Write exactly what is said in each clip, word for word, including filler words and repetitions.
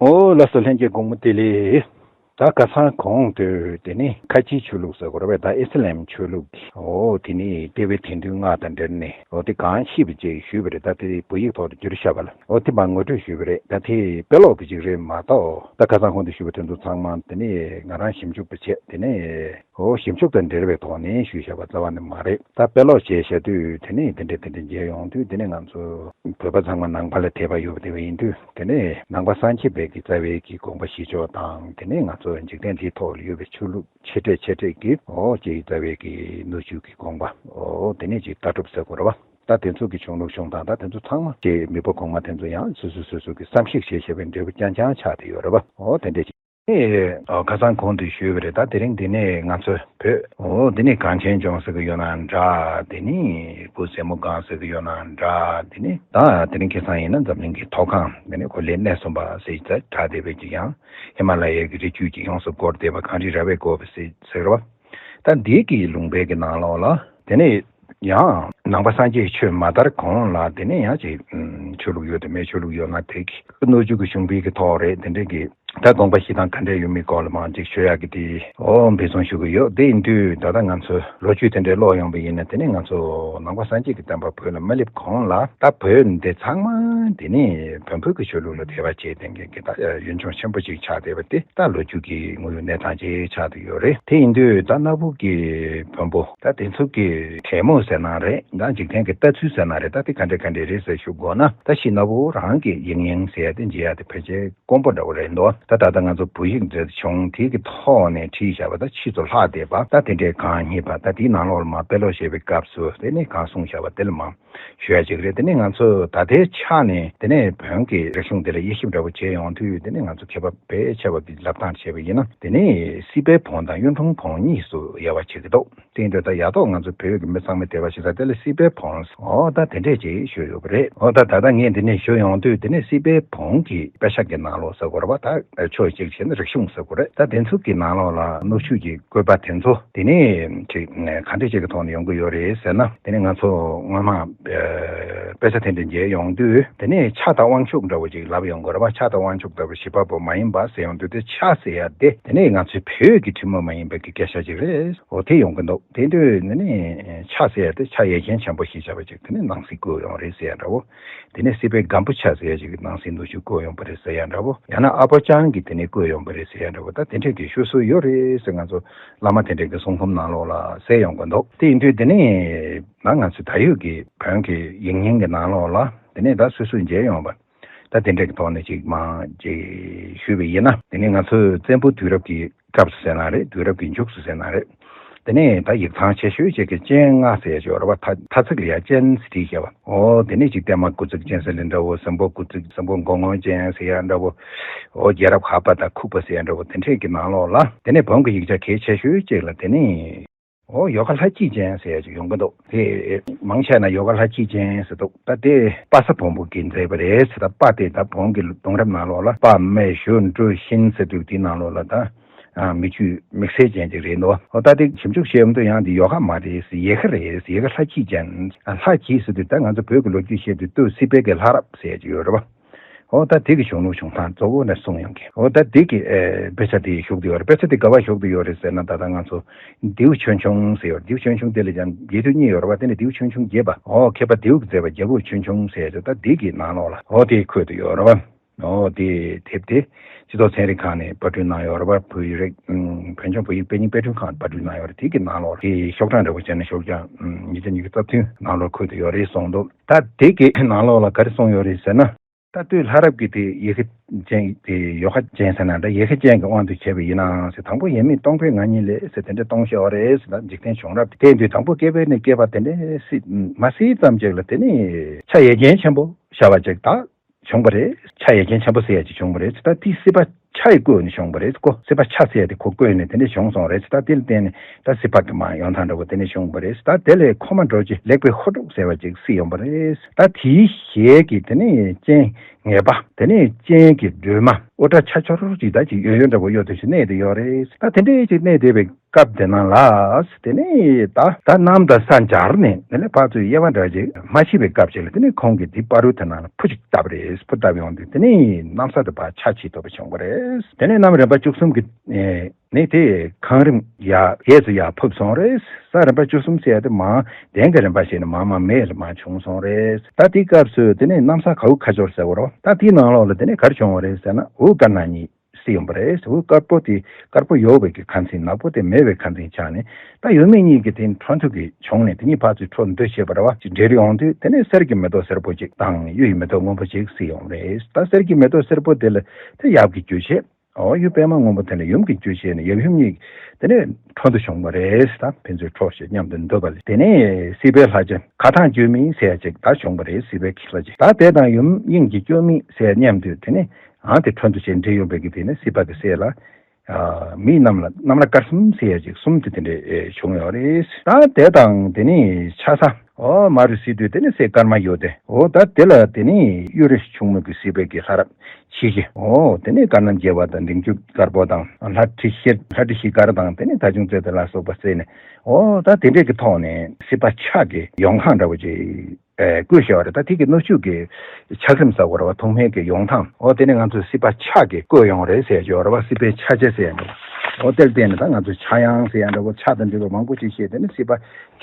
ཨོ་ལགས་སོ། ལྷན་རྒྱས་དགོང་མོ་བདེ་ལེགས། ད་ཁ་སང་གོང་དུ་དེ་ནི་ཁ་ཆེའི་ཆོས་ལུགས་ཟེར་དགོས་རེད་པས། ད་ཨི་སི་ལམ་ཆོས་ལུགས་ཀྱི་ཨོ་དེ་ནི་ལྟེ་བའི་དེང་དུས་སྔགས་དང་འབྲེལ་ནས་ཨོ་དེ་གང་ཤེས་པའི་ཅིག་ཞུས་པ་རེད། ད་དེ་བོད་ཡིག་ཐོག་ཏུ་བསྒྱུར་བཞག་པ་ལ་ཨོ་དེ་མར་ངོ་སྤྲོད་ཞུས་པ་རེད། ད་དེ་དཔེ་ཀློག་གི་ཅིག་རེད་མ་གཏོགས། ད་ཁ་སང་གོང་དུ་ཞུས་པ་དེ་ཚོ་ཚང་མ་དེ་ནི་ང་རང་ཞིབ་འཇུག་པ་བྱས། དེ་ནས་ཨོ་ཞིབ་འཇུག་དང་འབྲེལ་བའི་ཐོག་ནས་ཞུས་བཞག་པ་རྩ་བ་ནས་མ་རེད། ད་དཔེ་ཀློག་བྱས་བཞག་དུས་དེ་ནས་དེ་འདྲས་དེ་འདྲས་མཇལ་ཡོང་དུས། དེ་ནས་ང་ཚོ་བོད་པ་ཚང་མ་ནང་པ་ལ་དད་པ་ཡོད་པ་དེ་བས་ཡིན་དུས། དེ་ནས་ནང་པ་སངས་རྒྱས་པའི་གི་རྩ་བའི་གི་དགོངས་པ་བཞེས་ཕྱོགས་དང་། དེ་ནས་ང་ཚོ་འཇིག་རྟེན་འདིའི་ཐོག་ལ་ཡོད་པའི་ཆོས་ལུགས་ཆེ་གྲས་ཆེ་གྲས་ཀྱི་ཨོ་ཅིག་རྩ་བའི་གི་སྣོད་བཅུད་ཀྱི་དགོངས་པ་ཨོ་དེ་ནས་ཅིག་ལྟ་གྲུབ་ཟེར་དགོས་རེད་པ། ད་དེ་ཚོ་གི་བྱུང་ལུགས་བྱུང་སྟངས། ད་དེ་ཚོ་ཚང་མ་ཅིག་མི་ཕོ་གོང་མ་དེ་ཚོ་ཡང་སོ་སོ་སོ་སོ་གི་བསམ་གཞིག་བྱས་བྱས་པའི་འབྲས་བུ་རྐྱང་རྐྱང་ཆགས་བསྡད་ཡོད་རེད་པ། ཨོ་དེ་འདྲས་ཅིག་ཨེ། ཨོ་ཁ་སང་གོང་དུ་ཞུས་པ་རེད། ད་དེ་རིང་འདི་ནས་ང་ཚོ་བོད་ཨོ་འདི་ནས་གངས་ཅན་ལྗོངས་ཟེར་གི་ཡོད་ན་འདྲ། དེ་ནས་བོད་ཟལ་མོ་སྒང་ཟེར་གི་ཡོད་ན་འདྲ། དེ་ནས་ད་དེ་རིང་ཁ་སང་ཡིན་ན་འཛམ་གླིང་གི་མཐོ་སྒང་དེ་ནས་གོ་ལའི་སྣེ་གསུམ་པ་ཟེར་གྱི་གྲགས་བསྡད་པའི་ཅིག་ཡང་ཧི་མ་ལ་ཡའི་གི་རི་རྒྱུད་ཅིག་ཡོངས་སུ་བསྐོར་བསྡད་པ། གངས་རི་ར་བས་བསྐོར་བ་ཟེར་ཟེར་བ། ད་འདི་གི་ལུང་པའི་གི་ནང་ལོགས་ལ་དེ་ནས་ཡང་ནང་པ་སངས་རྒྱས་ཆོས་མ་དར་གོང་ལ་དེ་ནས་ཡང་ཅིག་ཆོས་ལུགས་ཡོད་དེ་མེད། ཆོས་ལུགས་ཡོད་ན་དེ་གི་སྣོད་བཅུད་ཀྱི་གཞུང་པའི་གི་ཐོག་རེད། དེ་འདྲས་ཀྱི་ད་དགོངས་པ་བཞེས་སྟངས་ག་འདྲས་ཡོད་མེད་སྐོར་ལ་མང་ཅིག་ཤོད་ཡག་གི་དེ་ཨོ་འབད་བརྩོན་ཞུ་གི་ཡོད། དེ་ཡིན་དུས་ད་ལྟ་ང་ཚོ་ལོ་རྒྱུས་དེ་འདྲས་ཀློག་ཡོང་པ་ཡིན་ན། དེ་ནས་ང་ཚོ་ནང་པ་སངས་རྒྱས་ཀྱི་བསྟན་པ་བོད་ལ་མ་སླེབས་གོང་ལ་ད་བོད་འདི་ཚང་མ་དེ་ནས་བོན་པོའི་གི་ཆོས་ལུགས་ལ་དད་པ་བྱེད་མཁན་གྱི་ད་ཡུལ་ལྗོངས་ཆེན་པོ་ཅིག་ཆགས་བསྡད་པ་དེ་ད་ལོ་རྒྱུས་ཀྱི་དངོས་ཡོད་གནས་སྟངས་ཅིག་ཆགས་བསྡད་ཡོད་རེད། དེ་ཡིན་དུས་ད་གནའ་བོ་གི་བོན་པོ་ད་དེ་ཚོ་གི་གྲོས་མོལ་ཟེར་ན་རེད། ད་འཇིག་རྟེན་གྱི་ལྟ་ཚུལ་ཟེར་ན་རེད། ད་དེ་ག་འདྲས་ག་འདྲས་རེད་ཟེར་ཞུ་དགོས་ན། ད་ཕྱིས་གནའ་བོ་རང་གི་ཡིག་རྙིང་ཟེར་ཡ་དེ་མཇལ་ཡ་དེ་ཕལ་ཆེར་དཀོན་པོ་འདྲ་བོ་རེད་འདུག་ད་ད་ལྟ་ང་ཚོ་བོད་ཡིག་མཛོད་བྱུང་དེ་གི་ཐོག་ནས་བྲིས་བཞག་པ་ད་ཕྱིས་སུ་ལྷག་བསྡད་པ་ད་དེ་འདྲས་གང་རྙེད་པ། ད་དེའི་ནང་ལོགས་ལ་མར་དཔེ་ཀློག་བྱེད་པའི་སྐབས་སུ་དེ་ནས་གང་གསུངས་བཞག་པ་དེ་ལ་མར་ཞུ་ཡ་ཅིག་རེད། དེ་ནས་ང་ཚོ་ད་ལྟའི་ཆ་ནས་དེ་ནས་བོན་གྱི་རིག་གཞུང་དེ་ལ་དབྱེ་ཞིབ་འདྲ་བོ་བྱས་ཡོང་དུས། དེ་ནས་ང་ཚོ་མཁས་པ་ཕལ་ཆེ་བ་གི་ལབ་སྟངས་བྱས་པ་ཡིན་ན། དེ་ནས་སྲིད་པའི་བོན་དང་གཡུང་དྲུང་བོན་གཉིས་སུ་དབྱེ་བ་ཕྱེ་གི་འདུག་དེ་ཡིན་དུས་ད་ཡ་ཐོག་ང་ཚོ་བོད་ཀྱི་མི་ཚང་མས་དད་པ་བྱེད་ས་དེ་ལ་སྲིད་པའི་བོན། ཨོ་ད་དེ་འདྲས་ཅིག་ཞུས་ཡོད་པ་རེད། ཨོ་ད་ད་ལྟ་ངས་འདི་ནས་ཞུ་ཡོང་དུས། དེ་ནས་སྲིད་པའི་བོན་གྱི་དཔེ་ཆ་གི་ནང་ལོགས་ཟེར་དགོས་རེད་པ། ད་ཕྱོགས་གཅིག་བྱས་ན་རིག་གཞུང་ཟེར་དགོས་རེད། ད་དེ་ཚོ་གི་ནང་ལོགས་ལ་སྣོད་བཅུད་ཀྱི་བཀོད་པ་དེ་ཚོ་དེ་ནས་ཅིག་ག་འདྲས་ཅིག་གི་ཐོག་ནས་ཡོང་གི་ཡོད་རེད་ཟེར་ན། དེ་ནས་ང་ཚོ་སྔོན་མ་དཔེ་ཆ་དེ་འདྲ་མཇལ་ཡོང་དུས། དེ་ནས་ཕྱྭ་དང་དབང་ཕྱུག་འདྲ་བོ་ཅིག་ལབ་ཡོང་དགོས་རེད་པ། ཕྱྭ་དང་དབང་ཕྱུག་ལྟ་བུ་བྱེད་པ་པོ་མ་ཡིན་པ་ཟེར་ཡོང་དུས། དེ་ཕྱྭ་ཟེར་ཡ་དེ་དེ་ནས་ང་ཚོའི་བོད་ཀྱི་ཐུན་མོང་མ་ཡིན་པའི་གི་སྐད་ཆ་ཅིག་རེད། འོ་དེ་ཡོང་གི་འདུག་དེ་དུས་ནི་ནི་ཕྱྭ་ཟེར་ཡ་དེ་ཕྱྭ་ཡ་མཚན་ཆེན་པོ་ཞེས་བྱ་བ་ཅིག་དེ་ནི་ནང་གསེས་བཀོད་ཡོང་རེད་ཟེར་ཡ་འདྲ་བོ། དེ་ནས་སྲིད་པའི་སྒམ་པོ་ཕྱྭ་ཟེར་ཡ་ཅིག་གི་ནང་གསེས་ནུ་ཞོ་བཀོད་ཡོང་པ་རེད་ཟེར་ཡ་འདྲ་བོ། ཡང་ན་ཨ་ཕོ་ལྕང་གིས་དེ་ནས་བཀོད་ཡོང་པ་རེད་ཟེར་ཡ་འདྲ་བོ། ད་དེ་འདྲས་ཀྱི་ཤོད་སྲོལ་ཡོད་རེད་ཟེར། ང་ཚོ་བླ་མ་དེ་འདྲས་ཀྱི་གསུང་འབུམ་ནང་ལོགས་ལ་གསལ་ཡོང་གི་འདུག་དེ་ཡིན་དུས་དེ་ནས་ད་ང་ཚོ་ད་ཡོད་ཀྱི་བོན་གྱི་ཡིག་རྙིང་གི་ནང་ལོགས་ལ་དེ་ནས་ད་སོ་སོས་མཇལ་ཡོང་བ། ད་དེ་འདྲ་གི་ཐོག་ནས་ཅིག་མར་ཅིག་ཞུས་པ་ཡིན་ན། དེ་ནས་ང་ཚོའི་བཙན་པོའི་དུས་རབས་ཀྱི་སྐབས་སུ་ཟེར་ན་རེད། དུས་རབས་ཀྱི་མཇུག་སུ་ཟེར་ན་རེད། དེ་ནས་ད་ཡིག་ཚང་ཆེ་ཤོས་ཅིག་གི་སྤྱན་སྔ་ཟེར་ཡ་ཅིག་ཡོད་རེད་པ། ཐ་ཐ་ཚིག་ལ་ཡ་སྤྱན་ཟེར་བྲིས་བཞག་པ། ཨོ་དེ་ནས་ཅིག་བརྟན་མ་དགུ་ཚིགས་ཅན་ཟེར་ལེ་འདྲ་བོ། ཟིན་པོ་དགུ་ཚིགས། ཟིན་པོ་མགོ་སྔོན་ཅན་ཟེར་ཡ་འདྲ་བོ། ཨོ་རྒྱལ་རབས་ཧ་པ་དང་ཁུག་པ་ཟེར་ཡ་འདྲ་བོ། དེ་འདྲས་ཀྱི་ནང་ལོགས་ལ་དེ་ནས་བོན་གྱི་ཡིག་ཆ་གལ་ཆེ་ཤོས་ཅིག་ལ་དེ་ནས། ཨོ་ཡོ་ག་ལྷ་སྐྱིད་ཅན་ཟེར་ཡ་ཅིག་ཡོང་གི་འདུག་དེ་མང་ཆེ་ན་ཡོ་ག་ལྷ་སྐྱིད་ཅན་ཟེར་འདུག་ད་དེ་དཔལ་ས་བོན་པོ་གིས་མཛད་པ་རེད་ཟེར། ད་དཔལ་དེ་ད་བོན་གྱི་གདུང་རབས་ནང་ལོགས་ལ་དཔལ་སྨད་ཞུ་འབྲུ་ཤིན་ཟེར་དུས་དེའི་ནང་ལོགས་ལ་ད་མི་ཆོས་དམིགས་བསལ་ཅན་ཅིག་རེད་འདུག་ཨོ་ད་དེ་ཞིབ་འཇུག་བྱས་ཡོང་དུས་ཡང་དེ་ཡོ་ག་མ་རེད་ཟེར། ཡེ་ག་རེད་ཟེར། ཡེ་ག་ལྷ་སྐྱིད་ཅན། ལྷ་སྐྱིད་ཟེར་དུས་ད་ང་ཚོ་བོད་ཀྱི་ལོ་རྒྱུས་བཤད་དུས་སྟོད་སྲིད་པའི་གི་ལྷ་རབས་ཟེར་ཡ་ཅིག་ཡོད་རེད་པ། འོ་ད་དེ་གི་གཞུང་ལུགས་བྱུང་སྟངས་གཙོ་བོ་ནས་གསུངས་ཡོང་གི། འོ་ད་དེ་གི་ཨེ་དཔེ་ཆ་དེ་བཞུགས་བསྡད་ཡོད་རེད། དཔེ་ཆ་དེ་ག་པར་བཞུགས་བསྡད་ཡོད་རེད་ཟེར་ན། ད་ལྟ་ང་ཚོ་ལྡེའུ་ཆོས་འབྱུང་ཟེར་ཡོད་རེད། ལྡེའུ་ཆོས་འབྱུང་དེ་ལ་ཀྱང་རྒྱས་བསྡུས་གཉིས་ཡོད་རེད་པ། དེ་ནས་ལྡེའུ་ཆོས་འབྱུང་རྒྱས་པ། འོ་མཁས་པ་ལྡེའུ་གིས་མཛད་པ་རྒྱལ་པོ་ཆོས་འབྱུང་ཟེར་ཡོད་རེད། ད་དེ་གི་ནང་ལོགས་ལ་འོ་དེ་འཁོད་དུ་ཡོད་རེད་པ། འོ་དེ་དེབ་དེ་སྤྱི་ཚོགས་ཚན་རིག་ཁང་ནས་པར་སྐྲུན་གནང་ཡོད་རེད་པ། བོད་ཡིག་རིགས་ཨུམ་བོད་ལྗོངས་བོད་ཡིག་དཔེ་རྙིང་དཔེ་སྐྲུན་ཁང་ནས་པར་སྐྲུན་གནང་ཡོད་རེད། དེ་གི་ནང་ལོགས་ལ་དེ་ཤོག་གྲངས་འདྲ་པོ་བྱས་ན་ཤོག་གྲངས་ཨུམ་ཉིས་བརྒྱ་ཉི་ཤུ་རྩ་བདུན་ནང་ལོགས་འཁོད་དུ་ཡོད་རེད་གསུངས་འདུག་ད་དེ་གི་ནང་ལོགས་ལ་ག་རེ་གསུངས་ཡོད་རེད་ཟེར་ན། ད་སྟོད་ལྷ་རབས་ཀྱི་དེ་ཡེ་ཤེས་ཅན་དེ་ཡོ་ག་ཅན་ཟེར་ན་འདྲ། ཡེ་ཤེས་ཅན་གྱི་དབང་དུ་བྱས་པ་ཡིན་ནའང་ཟེར། དང་པོ་ཡེ་མེད་སྟོང་པའི་ང་ཉིད་ལས་ཟེར་དེ་འདྲ་གཏོང་ཤེས་པ་རེད་ཟེར། ད་འཇིག་རྟེན་བྱུང་རབས་དེ་དུས་དང་པོ་སྐྱེས་པ་ནས་སྐྱེས་པ་དེ་འདྲ་སྲིད་མ་སྲིད་ཙམ་ཅིག་ལ་དེ་ནི་ཕྱྭ་ཡ་མཚན་ཆེན་པོ་ཟེར་བ་ཅིག་ད་བྱུང་བ་རེད། ཕྱྭ་ཡ་མཚན་ཆེན་པོ་ཟེར་ཡ་ཅིག་བྱུང་བ་རེད་ཟེར། ད་དེ་སྲིད་པ་ཕྱྭ་ཡིས་བསྐོས་ནས་བྱུང་བ་རེད་ཀོ། སྲིད་པ་ཕྱྭ་ཟེར་ཡ་དེ་ཁོ་བསྐོས་ནས་དེ་འདྲ་བྱུང་སོང་རེད་ཟེར། ད་དེ་ལ་བརྟེན་ནས་ད་སྲིད་པ་གི་མ་ཡོང་ཐང་འདྲ་བོ་དེ་འདྲ་བྱུང་བ་རེད་ཟེར། ད་དེ་ལས་ཁོ་མ་འགྲོ་ཅིག་ལེགས་པའི་ཧོ་ཀྲུག་ཟེར་བ་ཅིག་སྲིད་ཡོང་བ་རེད། ད་དེའི་ཞལ་གྱི་དེ་ནས་སྤྱན་ ངེས་པ། དེ་ནས་སྤྱན་གྱི་སྒྲོལ་མ་དབུ་སྐྲ་ཆ་འཕྱོར་ཅིག་ད་ཅིག་གཡོ་གཡོ་འདྲ་པོ་གཡོ་དེ་ཞིག་གནས་བསྡད་ཡོད་རེད། ད་དེ་འདྲའི་ཅིག་གནས་བསྡད་པའི་སྐབས་དེ་ནང་ལ། དེ་ནས་ད་ད་གནམ་དང་ས་འབྱར་ནས་དེ་ནས་ཕར་ཚུར་དབྱེ་བ་འདྲ་ཅིག་མ་ཤེས་པའི་སྐབས་ཅིག་ལ། དེ་ནས་ཁོང་གིས་དེ་བར་དུ་དེ་ནང་ལ་ཕུ་ཅིག་བཏབ་རེད། ཕུ་བཏབ་ཡོང་དུས་དེ་ནས་གནམ་ས་དེ་ཕར་ཆག་ཆེ་ཐུབ་པ་བྱུང་བ་རེད། དེ་ནས་གནམ་རིམ་པ་བཅུ་གསུམ་གྱི་ནས་དེ་གངས་རིམ་ཡར་རྒྱས་སུ་ཡར་ཕུབ་སོང་རེད། ས་རིམ་པ་བཅུ་གསུམ་ཟེར་ཡ་དེ་མར་གདན་གྱི་རིམ་པ་བྱས་ནས་མར་མར་མེ་ལ་མར་བྱུང་སོང་རེད། ད་དེའི་སྐབས་སུ་དེ་ནས་གནམ་ས་གའུ་ཁ་སྦྱོར་ཟེར་བ་རེད། ད་དེའི་ནང་ལོགས་ལ་དེ་ནས་ག་རེ་བྱུང་བ་རེད་ཟེར་ན། འུ་དཀར་ནག་གཉིས་བསིལ་ཡོང་བ་རེད། འུ་དཀར་པོ་དེ་དཀར་པོ་ཡོད་པའི་གི་ཁ་འཛིན། ནག་པོ་དེ་མེད་པའི་ཁ་འཛིན་ཆགས་ནས། ད་ཡུལ་མི་གཉིས་ཀྱི་དེ་འཕྲོ་མཐུད་ཀྱི་བྱུང་ནས་དེ་གཉིས་ཕར་ཚུར་འཕྲོ་འདུ་བྱེད་པ་རེད་བ། ཅིག་འབྲེལ་ཡོང་དུས་དེ་ནས་གསེར་གྱི་མེ་ཏོག་སེར་པོ་ཅིག་དང་གཡུ་ཡི་མེ་ཏོག་སྔོན་པོ་ཅིག་བསིལ་ཡོང་བ་རེད། ད་གསེར་གྱི་མེ་ཏོག་སེར་པོ་དེ་ལ་དེ་ཡབ་ཀྱི་རྒྱུ་བྱས། འོ་གཡུ་པད་མ་སྔོན་པོ་དེ་ལ་ཡུམ་གྱི་རྒྱུ་བྱས་ནས་ཡབ་ཡུམ་གཉིས་དེ་ནས་འཕྲོ་འདུ་བྱུང་བ་རེད། ད་ཕན་ཚུན་འཕྲོ་ཞེས་མཉམ་དུ་འདུ་བ་ལས། དེ་ནས་སྲིད་པའི་ལྷ་ཆེན་ཁ་ཐང་བཅོས་མིན་ཟེར་ཡ་ཅིག་ད་བྱུང་བ་རེད། སྲིད་པའི་ལྷ་ཆེན། ད་དེ་དང་ཡུམ་དབྱིངས་ཀྱི་བཅོས་མིན་ཟེར་མཉམ་དུ་དེ་ནས་ཨང་དེ་འཕྲོ་འདུ་བྱས་འདྲེས་ཡོང་བའི་གི་དེ་ནས་སྲིད་པ་གི་སྲས་ལ། ཨ་མིའི་རྣམས་ལ་གནམ་ལ་དཀར་གསུམ་ཟེར་ཡ་ཅིག་གསུམ་དེ་དེ་འདྲས་ཨེ་བྱུང་ཡོད་རེད། ད་དེ་དང་དེ་ནས་ཆ་ས། འོ་མ་རུ་སྲིད་དུས་དེ་ནས་སྲས་ཀརྨ་ཡོད་དེ། འོ་ད་དེ་ལ་དེ་ནས་གཡུ་རལ་ཕྱུག་མོ་གི་སྲིད་པའི་གི་ལྷ་རབས་ཆེ་ཆེ། འོ་དེ་ནས་བཀའ་གདམས་རྒྱལ་བ་དང་འབྲིང་བཅུ་དཀར་པོ་དང་ལྷ་ཁྲི་ཤེར། ལྷ་ཁྲི་ཤེལ་དཀར་དང་དེ་ནས་ད་ཅུང་ཙེ་དེ་ལ་སོགས་པ་བསྲེས་ནས། འོ་ད་དེ་འདྲས་ཀྱི་ཐོག་ནས་སྲིད་པ་ཕྱག་གི་ཡོང་ཁུངས་འདྲ་བོ་ཅིག་ཨེ་བཀོད་བཞག་པ་རེད། ད་དེ་གི་སྣོད་བཅུད་ཀྱི་ཆགས་རིམ་ཟེར་བ་རེད་བ། ཐོག་མའི་གི་ཡོང་ཐང་། འོ་དེ་ནས་ང་ཚོས་སྲིད་པ་ཕྱག་གིས་བཀོད་ཡོང་རེད་ཟེར་གྱི་ཡོད་རེད་བ། སྲིད་པའི་ཕྱག་རྒྱ་ཟེར་ཡ་འདྲ་བོ། འོ་དེར་བརྟེན་ནས་ད་ང་ཚོས་ཕྱྭ་གཡང་ཟེར་ཡ་འདྲ་བོ། ཕྱྭ་དང་འབྲེལ་བ་མང་པོ་ཅིག་བཤད། དེ་ནས་སྲིད་པ་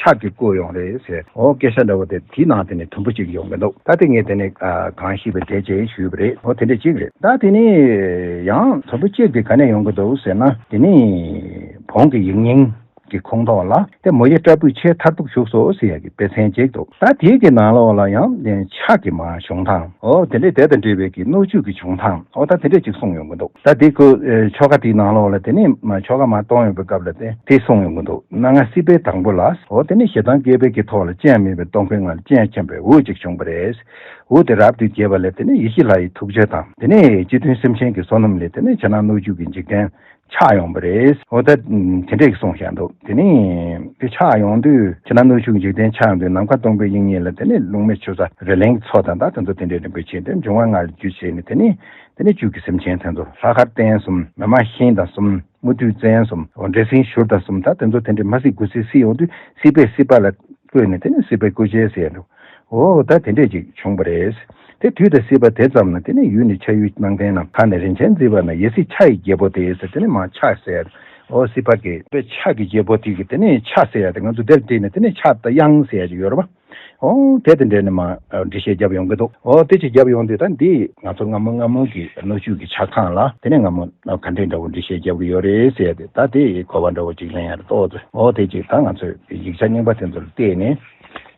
ཕྱག་གིས་བཀོད་ཡོང་རེད་ཟེར། འོ་སྐད་ཆ་འདྲ་བོ་དེ་དེའི་ནང་དེ་ནས་དུམ་བུ་གཅིག་ཡོང་གི་འདུག་ད་དེ་ངས་དེ་ནས་ཨ་གང་ཤེས་པའི་དེ་བྱས་ཞུས་པ་རེད། འོ་དེ་འདྲ་གཅིག་རེད། ད་དེ་ནས་ཡང་དུམ་བུ་གཅིག་དེ་ག་ནས་ཡོང་གི་འདུག་ཟེར་ན། དེ་ནས་བོན་གྱི་ཡིག་རྙིང་གི་ཁོངས་གཏོགས་ལ་དེ་མོ་ཡི་སྐྲ་སྤུས་ཆེ་མཐར་ཐུག་བཞུགས་སོ་ཟེར་ཡ་གི་དཔེ་མཚོན་གཅིག་འདུག་ད་དེའི་གི་ནང་ལོགས་ལ་ཡང་དེ་ཕྱག་གི་མ་བྱུང་ཐང་། འོ་དེ་འདྲས་དེ་དང་འབྲེལ་བའི་གི་སྣོད་བཅུད་ཀྱི་བྱུང་ཐང་། འོ་ད་དེ་འདྲས་ཅིག་གསུངས་ཡོང་གི་འདུག་ད་དེ་ཁོ་ཨེ་ཆོ་ག་དེའི་ནང་ལོགས་ལ་དེ་ནས་མ་ཆོ་ག་མ་གཏོང་ཡོང་པའི་སྐབས་ལ་དེ་དེ་གསུངས་ཡོང་གི་འདུག་སྣ་ལྔ་སྲིད་པའི་དང་པོ་ལ། འོ་དེ་ནས་ཞེ་སྡང་སྐྱེས་པའི་གི་ཐོག་ལ་སྤྱན་མེད་པའི་སྟོང་པའི་ངང་ལ་སྤྱན་ཆེན་པོའི་འོད་ཅིག་བྱུང་བ་རེད། འོད་དེ་རབ་ཏུ་རྒྱས་པ་ལས་དེ་ནས་ཡེ་ཤེས་ལྷ་ཡི་ཐུགས་རྗེ་དང་། དེ་ནས་སྤྱི་མཐུན་སེམས་ཅན་གྱི་བསོད་ནམས་ལས་དེ་ནས་ཕྱི་ནང་སྣོད་བཅུད་ཀྱི་འཇིག་རྟེན་ཆགས་ཡོང་བ་རེད། འོ་ད་དེ་འདྲས་ཀྱི་གསུངས་བཞག་འདུག་དེ་ནས་དེ་ཆགས་ཡོང་དུས་ཕྱི་ནང་སྣོད་བཅུད་ཀྱི་འཇིག་རྟེན་ཆགས་ཡོང་དུས་ནམ་མཁའ་སྟོང་པའི་དབྱིངས་ཉིད་ལ་དེ་ནས་རླུང་མེ་ཆུ་ས་རི་གླིང་མཚོ་དང་ད་དེ་ཚོ་དེ་འདྲས་རིམ་པས་ཕྱིན་ཏེ་འབྱུང་བ་ལྔ་ལ་རྒྱུ་བྱས་ནས། དེ་ནས་དེ་ནས་བཅུད་ཀྱི་སེམས་ཅན་དེ་ཚོ་ལྷ་དཀར་རྟེན་གསུམ། མི་མ་ཤིང་དང་གསུམ། མུ་ཏིག་བཙན་གསུམ། འོ་འདྲེ་སྲིན་བྱུར་དང་གསུམ། ད་དེ་ཚོ་དེ་འདྲས་མ་སྲིད་དགུ་སྲིད་སྲིད་ཡོང་དུས་སྲིད་པས་སྲིད་པ་ལ་བཀོད་ནས་དེ་ནས་སྲིད་པའི་སྐུ་བྱད་ཟེར་འདུག་འོ་ད་དེ་འདྲས་ཅིག་བྱུང་བ་རེད། དེ་དུས་དང་སྲིད་པ་དེ་ཙམ་ན་དེ་ནས་ཡུལ་ནི་ཕྱྭ་ཡུལ་གནང་བསྟན་ན། ཁ་ནས་རིན་ཆེན་བརྩིས་པ་ན། ཡེ་སྲིད་ཕྱྭ་ཡི་རྒྱལ་པོ་སྟེ་ཟེར། དེ་ནས་མར་ཕྱྭ་ཟེར། འོ་སྲིད་པ་གི་དཔེ་ཕྱྭ་གི་རྒྱལ་པོ་དེ་གི་དེ་ནས་ཕྱྭ་ཟེར་ཡ་དེ་ང་ཚོ་དེར་བྲིས་ནས་དེ་ནས་ཕྱྭ་དང་གཡང་ཟེར་ཡ་ཅིག་ཡོད་རེད་པ། འོ་དེ་དེ་འདྲས་ནས་མར་འགྲེལ་བཤད་བརྒྱབ་ཡོང་གི་འདུག་འོ་དེ་ཅིག་བརྒྱབ་ཡོང་དུས་ད་འདི་ང་ཚོ་སྔ་མོ་སྔ་མོ་གི་སྣོད་བཅུད་ཀྱི་ཆགས་སྟངས་ལ་དེ་ནས་སྔ་མོ་ག་འདྲས་འདྲ་བོ་འགྲེལ་བཤད་བརྒྱབ་ཀྱི་ཡོད་རེད་ཟེར་ཏེ། ད་དེ་གོ་བ་འདྲ་བོ་ཅིག་ལེན་ཡ་རེད་ཏོག་ཙེ། འོ་དེ་ཅིག་ད་ང་ཚོས་ཡིག་ཆ་རྙིང་པ་དེ་ཚོ་ལ་བལྟས་ནས་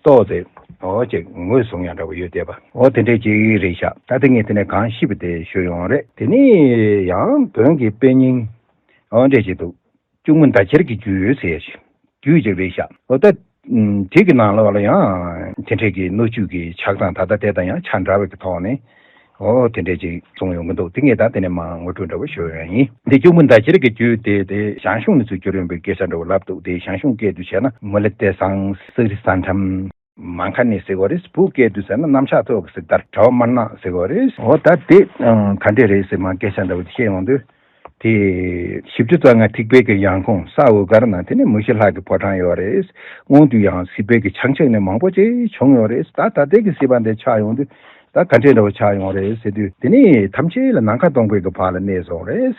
ཏོག་ཙེ་འོ་ཅིག་ངོས་བཟུང་ཡ་འདྲ་བོ་ཡོད་བསྡད་པ། འོ་དེ་འདྲས་ཅིག་རེད་ཤག་ད་དེ་ངས་དེ་ནས་གང་ཤེས་པ་དེ་ཞུས་ཡོང་རེད། དེ་ནས་ཡང་བོན་གྱི་དཔེ་རྙིང་འོ་འདྲས་ཅིག་འདུག་གཅུང་མོ་མདའ་ཁྱེར་གྱི་རྒྱུད་ཟེར་ཞིག་རྒྱུད་ཅིག་རེད་ཤག་འོ་ད་དེ་གི་ནང་ལོགས་ལ་ཡང་དེ་འདྲས་ཀྱི་སྣོད་བཅུད་ཀྱི་ཆགས་སྟངས་ད་ལྟ་དེ་དང་ཡང་ཆ་འདྲ་བའི་གི་ཐོག་ནས། འོ་དེ་འདྲས་ཅིག་གསུངས་ཡོང་གི་འདུག་དེ་ངས་ད་དེ་ནས་མར་ངོ་སྤྲོད་འདྲ་བོ་ཞུ་ཡ་ཡིན། འདི་གཅུང་མོ་མདའ་ཁྱེར་གྱི་རྒྱུད་དེ་དེ་ཞང་ཞུང་ནས་ཚུར་བསྒྱུར་ཡོང་པའི་སྐད་ཆ་འདྲ་བོ་ལབ་འདུག་དེ་ཞང་ཞུང་སྐད་དུ་བྱས་ན། མུ་ལེ་ཏེ་ཟངས་སི་རི་ས་ཁྲམ། མ་ཁ་ནི་ཟེར་གོ་རེད། བོད་སྐད་དུ་ཟེར་ན་གནམ་ལྕགས་ཐོག་གི་གཟིག་དར་གྲྭ་བ་དམར་ནག་ཟེར་གོ་རེད། འོ་ད་དེ་ག་འདྲས་རེད་ཟེར་མར་སྐད་ཆ་འདྲ་བོ་དེ་བཤད་ཡོང་དུས། དེ་བཞི་བཅུ་རྩ་ལྔ་ཐེག་པའི་གི་ཡང་ཁུངས་ས་འོ་དཀར་ན་དེ་ནས་མུ་ཤི་ལྷ་གི་ཕོ་བྲང་ཡོད་རེད། སྔོན་དུ་ཡང་སྲིད་པའི་གི་ཕྱག་ཆེན་ནི་མང་པོ་ཅིག་བྱུང་ཡོད་རེད། ད་ད་ལྟའི་གི་སྲིད་པ་འདི་ཆགས་ཡོང་དུས་ད་ག་འདྲས་འདྲ་བོ་ཆགས་ཡོང་རེད་ཟེར་དུས། དེ་ནས་ཐམས་ཅད་ལ་ནམ་མཁའ་སྟོང་པའི་གི་བར་ལ་གནས་སོང་རེད།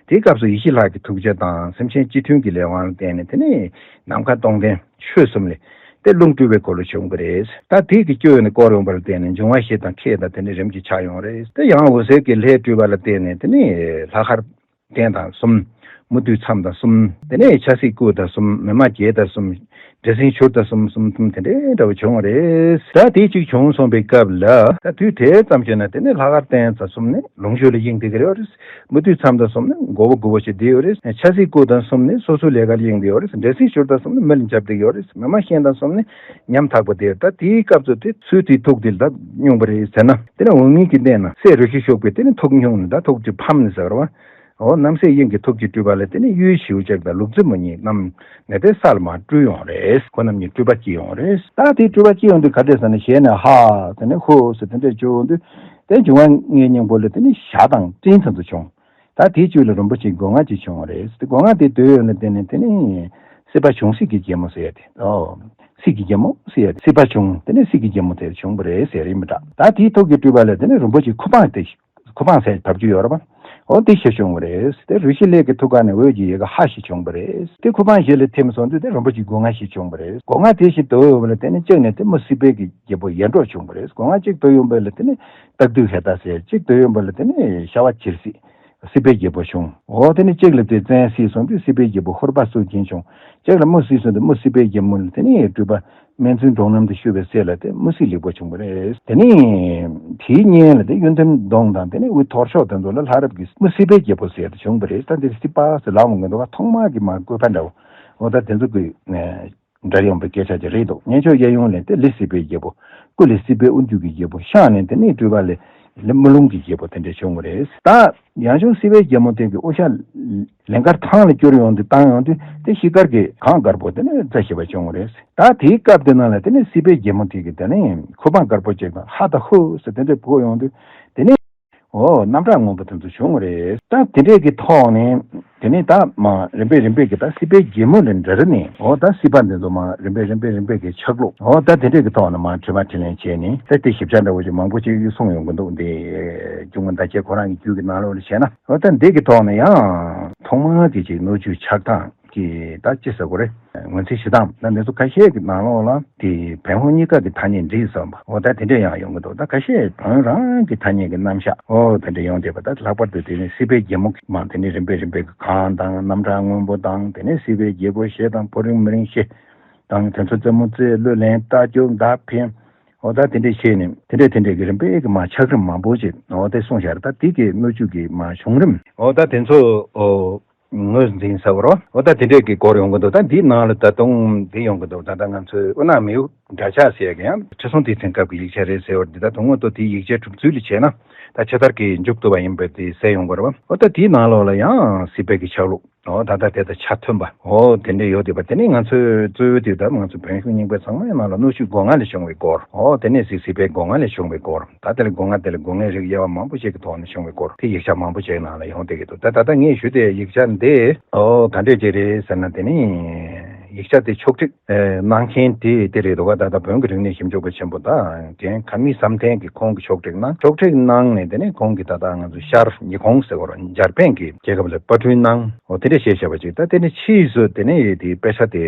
དེའི་སྐབས་སུ་ཡེ་ཤེས་ལྷ་གི་ཐུགས་རྗེ་དང་སེམས་ཅན་སྤྱི་མཐུན་གྱི་ལས་དབང་ལ་བརྟེན་ནས་དེ་ནས་ནམ་མཁའ་སྟོང་ལྡན་ཆོས་གསུམ་ལས་དེ་རླུང་སྤྲུལ་པའི་སྐོར་ལ་བྱུང་གི་རེད། ད་དེ་གི་སྐྱོན་ནི་བསྐོར་ཡོང་བ་ལ་བརྟེན་ནས་འབྱུང་བ་བཞི་དང་ཁྱད་དང་དེ་ནས་རིམ་གྱིས་ཆགས་ཡོང་རེད། དེ་ཡང་འོད་ཟེར་གྱི་ལྷའི་སྤྲུལ་པ་ལ་བརྟེན་ནས་དེ་ནས་ལྷ་མཁར་རྟེན་དང་གསུམ། མུ་སྟེགས་མཚམས་དང་གསུམ། དེ་ནས་ཆ་སྲིད་སྐུ་དང་གསུམ། མི་མ་བརྒྱད་དང་གསུམ། འདྲེ་སྲིན་བྱུར་དང་གསུམ་གསུམ་གསུམ་དེ་འདྲའི་འདྲ་བོ་བྱུང་བ་རེད། ད་དེ་གཅིག་བྱུང་སོང་པའི་སྐབས་ལ་ད་དུས་དེ་ཙམ་བྱས་ན་དེ་ནས་ལྷ་མཁར་རྟེན་དང་གསུམ་ནི་ལོངས་སྤྱོད་ལ་གཡེང་བསྡད་ཀྱི་ཡོད་རེད། མུ་སྟེགས་མཚམས་དང་གསུམ་ནི་མགོ་བོ་སྒུར་བ་བྱས་བསྡད་ཡོད་རེད། ཆ་སྲིད་སྐུ་དང་གསུམ་ནི་སོ་སོའི་ལས་ཀར་གཡེང་བསྡད་ཡོད་རེད། འདྲེ་སྲིན་བྱུར་དང་གསུམ་ནི་མི་ལ་འཇབ་བསྡད་ཡོད་རེད། མི་མ་ཤེས་དང་གསུམ་ནི་ཉམ་ཐག་པ་བསྡད་ཡོད། ད་དེའི་སྐབས་སུ་དེ་ཚུལ་དེའི་ཐུགས་དེ་ལ་ད་སྙུང་པ་རེད་ཟེར་ན། དེ་ནས་འོག་མིན་གྱི་གནས་ན་སྲས་རུ་ཤི་ཤོག་པའི་དེ་ནི་ཐུགས་སྙུང་ནས་ད་ཐུགས་ཀྱི་ཕམ་ནས་ཟེར་བ། འོ་རྣམ་སྲས་དབྱིངས་ཀྱི་ཐུགས་ཀྱི་སྤྲུལ་པ་ལ་དེ་ནི་གཡུལ་ཞིའུ་ཅག་དང་ལུག་རྫི་མོ་གཉིས་རྣམས་ནས་དེ་ས་ལ་མར་སྤྲུལ་ཡོང་རེད། ཁོ་རྣམ་གཉིས་སྤྲུལ་པ་སྐྱེ་ཡོང་རེད། ད་དེ་སྤྲུལ་པ་སྐྱེ་ཡོང་དུས་ག་འདྲས་ཟེར་ན། ཞལ་ནས་ཧ་དེ་ནས་ཧོ་ཟེར་དེ་འདྲས་བརྗོད་ཡོང་དུས། དེ་འབྱུང་བ་ལྔའི་སྙིང་པོ་ལ་དེ་ནི་ཞྭ་དང་སྤྲིན་དེ་ཚོ་བྱུང་། ད་དེའི་བཅུད་ལ་རིན་པོ་ཆེའི་སྒོ་ང་གཅིག་བྱུང་བ་རེད། དེ་སྒོ་ང་དེ་དོད་ཡོད་ན་དེ་ནི་དེ་ནི་སྲིད་པ་འབྱུང་སྲིད་ཀྱི་རྒྱལ་མོ་ཟེར་ཡ་དེ། ཨོ། སྲིད་ཀྱི་རྒྱལ་མོ་ཟེར་ཡ་དེ་སྲིད་པ་བྱུང་དེ་ནི་སྲིད་ཀྱི་རྒྱལ་མོ་དེ་བྱུང་བ་རེད་ཟེར་ཡིན་པ་འདྲ། ད་དེའི་ཐུགས་ཀྱི་སྤྲུལ་པ་ལ་དེ་ནི་རིན་པོ་ཆེའི་ཁུ་འཕང་དེ། ཁུ་འཕང་ཟེར་བབ་རྒྱུ་ཡོད་རེད་པ། འོ་དེ་ཞིག་བྱུང་བ་རེད། དེ་རུ་ཤི་ལས་ཀྱི་ཐུགས་ཀ་ནས་འོད་ཀྱི་ཡལ་ག་ཧ་ཞིག་བྱུང་བ་རེད། དེ་ཁུ་འཕང་ཞིག་ལ་ཐིམ་སོང་དུས་དེ་རིན་པོ་ཆེའི་སྒོ་ང་ཞིག་བྱུང་བ་རེད། སྒོ་ང་དེ་ཞིག་དོད་ཡོད་པ་ལ་དེ་ནི་གཅིག་ནས་དེ་མི་སྲིད་པའི་གི་རྒྱལ་པོ་ཡེ་འདྲོག་བྱུང་བ་རེད། སྒོ་ང་གཅིག་དོད་ཡོང་བ་ལ་དེ་ནི་སྟག་གདོང་ཧེ་ད་ཟེར། གཅིག་དོད་ཡོང་བ་ལ་དེ་ནི་ཤ་བ་བྱིར་སྲིད། སྲིད་པའི་རྒྱལ་པོ་བྱུང་། འོ་དེ་ནི་གཅིག་ལ་དེ་བཙན་སྲིད་སོང་དུས་སྲིད་པའི་རྒྱལ་པོ་ཧོར་པ་སུ་ཅན་བྱུང་། གཅིག་ལ་མི་སྲིད་སོང་དུས་མི་སྲིད་པའི་རྒྱལ་མོ་ལ་དེ་ནི་སྤྲུལ་པ། སྨན་བཙུན་འབྲོང་རྣམས་དུ་བཞུགས་པའི་སྲས་ལ་དེ་མི་སྲིད་ལེགས་པོ་བྱུང་བ་རེད། དེ་ནས་དེའི་གཉེན་ལ་དེ་གཡོན་ཐེམ་གདོང་དང་དེ་ནས་དབུས་ཐོར་ཤོག་དེ་ཚོ་ལ་ལྷ་རབ་ཀྱི་མི་སྲིད་པའི་རྒྱལ་པོ་ཟེར་དེ་བྱུང་བ་རེད། ད་འདིར་སྲིད་པ་ཟེར་ལབ་མི་འདུག་ག་ཐོག་མ་གི་མ་བཀོད་པ་འདྲ་བོ། འོ་ད་དེ་ཚོ་གི་འདྲ་ཡོང་པའི་སྐད་ཆ་ཅིག་རེད་འདུག་གཉན་ཆོས་གཡས་གཡོན་ལས་དེ་ལི་སྲིད་པའི་རྒྱལ་པོ། སྐུ་ལས་སྲིད་པའི་དབུ་འཇུག་གི་རྒྱལ་པོ། ཤངས་ནས་དེ་ནས་སྤྲུལ་པ་ལས་ལི་མི་ལུང་གི་རྒྱལ་པོ་དེ་འདྲ་བྱུང་བ་རེད། ད། ཡང་བྱུང་སྲིད་པའི་རྒྱལ་མོ་དེ་གི་དབུ་ཞྭ་ལན་དཀར་ཐང་ལ་བསྐྱུར་ཡོང་དུས་བཏང་ཡོང་དུས་དེ་ཤི་དཀར་གྱི་གངས་དཀར་པོ་དེ་ནས་རྩྭ་ཞིབ་པ་བྱུང་བ་རེད། ད་དེའི་སྐབས་དེ་ནང་ལ་དེ་ནས་སྲིད་པའི་རྒྱལ་མོ་དེ་གི་དེ་ནས་ཁུ་འཕང་དཀར་པོ་ཅིག་དང་ཧ་དང་ཧུ་ཟེར་དེ་འདྲ་བོས་ཡོང་དུས་དེ་ནས་འོ་རྣམ་གྲངས་སྔོན་པོ་དེ་ཚོ་བྱུང་བ་རེད། ད་དེ་འདྲས་ཀྱི་ཐོག་ནས་དེ་ནས་ད་མ་རིམ་པས་རིམ་པས་ཀྱི་ད་སྲིད་པའི་རྒྱལ་མོ་ལས་འདྲ་རེ་ནས་འོ་ད་སྲིད་པ་འདི་ཚོ་མ་རིམ་པས་རིམ་པས་རིམ་པས་ཀྱི་ཆག་ལུགས་འོ་ད་དེ་འདྲས་ཀྱི་ཐོག་ནས་མ་དྲི་མ་དྲིས་ལན་བྱས་ནས་ད་དེ་ཞིབ་ཆ་འདྲ་བོ་ཅིག་མང་པོ་ཅིག་གསུངས་ཡོང་གི་འདུག་འདི་གཅུང་མོ་ཟླ་རྒྱལ་ཁོ་རང་གི་རྒྱུད་ཀྱི་ནང་ལོགས་ལ་བྱས་ན། འོ་ད་འདི་གི་ཐོག་ནས་ཡང་ཐོག་མར་གྱི་ཅིག་སྣོད་བཅུད་ཆགས་སྟངས་ཀྱི་ད་ཅི་ཟེར་དགོས་རེད། ངོས་འཛིན་བྱེད་སྟངས་ད་འདི་ཚོ་ཁ་ཤས་ཀྱི་ནང་ལོགས་ལ་དེ་བོན་ཧོར་གཉིས་ཀ་གི་ཐ་སྙད་འདྲེས་སོང་བ་འོ་ད་དེ་འདྲས་ཡང་ཡོང་གི་འདུག་ད་ཁ་ཤས་བོན་རང་གི་ཐ་སྙད་ཀྱི་རྣམ་གཞག་འོ་དེ་འདྲས་ཡོང་བསྡད་པ་ད་ལྷག་པར་དུ་དེ་ནི་སྲིད་པའི་རྒྱལ་མོ་མ་དེ་ནི་རིམ་པས་རིམ་པས་ཀྱི་གངས་དང་རྣམ་གྲངས་སྔོན་པོ་དང་དེ་ནས་སྲིད་པའི་རྒྱལ་པོ་ཞེས་དང་ཕོ་རིང་མི་རིང་ཞེས་དང་དེ་ཚོ་རྩེ་མོ་རྩེ་བློས་ལེན་རྟ་རྒྱུག་མདའ་འཕེན། འོ་ད་དེ་འདྲས་བྱས་ནས་དེ་འདྲས་དེ་འདྲས་ཀྱི་རིམ་པས་ཀྱི་མ་ཆགས་རིམ་མང་པོ་ཅིག་འོ་དེ་གསུངས་བཞག་རེད། ད་དེ་གི་སྣོད་བཅུད་ཀྱི་མ་བྱུང་རིམ་འོ་ད་དེ་ཚོ་འོ་ངོས་འཛིན་ཟེར་བ་རོ། འོ་ད་དེ་འདྲས་ཀྱི་སྐོར་ཡོང་གི་འདུག་ད་འདིའི་ནང་ལ་ད་དུང་འདི་ཡོང་གི་འདུག་ད་ལྟ་ང་ཚོའི་དབུ་ནག་མེའུ་འདྲ་ཆགས་ཟེར་ཡ་གི་ཡང་ཁྲི་སྲོང་ལྡེ་བཙན་སྐབས་ཀྱི་ཡིག་ཆ་རེད་ཟེར་བ་འདི་ད་དུང་ངོ་ཏོ་དེའི་ཡིག་ཆའི་གྲུབ་ཚུལ་ལ་བྱས་ན་ད་ཆེ་ཐར་གྱི་མཇུག་བསྡུ་བ་ཡིན་པས་དེ་གསལ་ཡོང་གི་རེད་བ། འོ་ད་དེའི་ནང་ལོགས་ལ་ཡང་སྲིད་པའི་གི་ཆགས་ལུགས། འོ་ད་ལྟ་དེ་དང་ཆ་མཐུན་པ། འོ་དེ་འདྲ་ཡོད་དེ་བ་དེ་ནི་ང་ཚོའི་གཙོ་བོ་དེ་ད་ང་ཚོ་བོན་ཤུགས་རྙིང་པའི་ཚང་མའི་ནང་ལ་སྣོད་བཅུད་སྒོ་ང་ལས་བྱུང་བའི་སྐོར། འོ་དེ་ནས་སྲིད་སྲིད་པའི་སྒོ་ང་ལས་བྱུང་བའི་སྐོར། ད་དེ་ལ་སྒོ་ང་དེ་ལ་སྒོ་ངའི་རིགས་དབྱེ་བ་མང་པོ་ཞིག་གི་ཐོག་ནས་བྱུང་བའི་སྐོར་དེ་ཡིག་ཆ་མང་པོ་ཞིག་ནང་ལ་ཡོང་བསྡད་ཀྱི་འདུག་ད་ད་ལྟ་ངས་ཞུ་དེ་ཡིག་ཆ་འདི་འོ་ག་འདྲས་ཅིག་རེད་ཟེར་ན་དེ་ནི་ཡིག་ཆ་དེ་ཕྱོགས་སྒྲིག་གནང་མཁན་དེ་དེ་རེད་འདུག་ག་ད་ལྟ་བོན་གྱི་རིག་གནས་ཞིབ་འཇུག་པ་ཆེན་པོ་ད་རྒན་ཁ་མི་བསམ་གཏན་གྱིས་ཁོང་གིས་ཕྱོགས་སྒྲིག་གནང་ཕྱོགས་སྒྲིག་གནང་ནས་དེ་ནས་ཁོང་གིས་ད་ལྟ་ང་ཚོ་ཤར་ཉི་ཧོང་ཟེར་བ་ར་འཇར་པན་གྱི་རྒྱལ་ཁབ་ལ་པར་སྐྲུན་གནང་། འོ་དེ་འདྲ་བྱས་བཞག་པ་ཅིག་ད་དེ་ནས་ཕྱིས་སུ་དེ་ནས་དེའི་དཔེ་ཆ་དེ་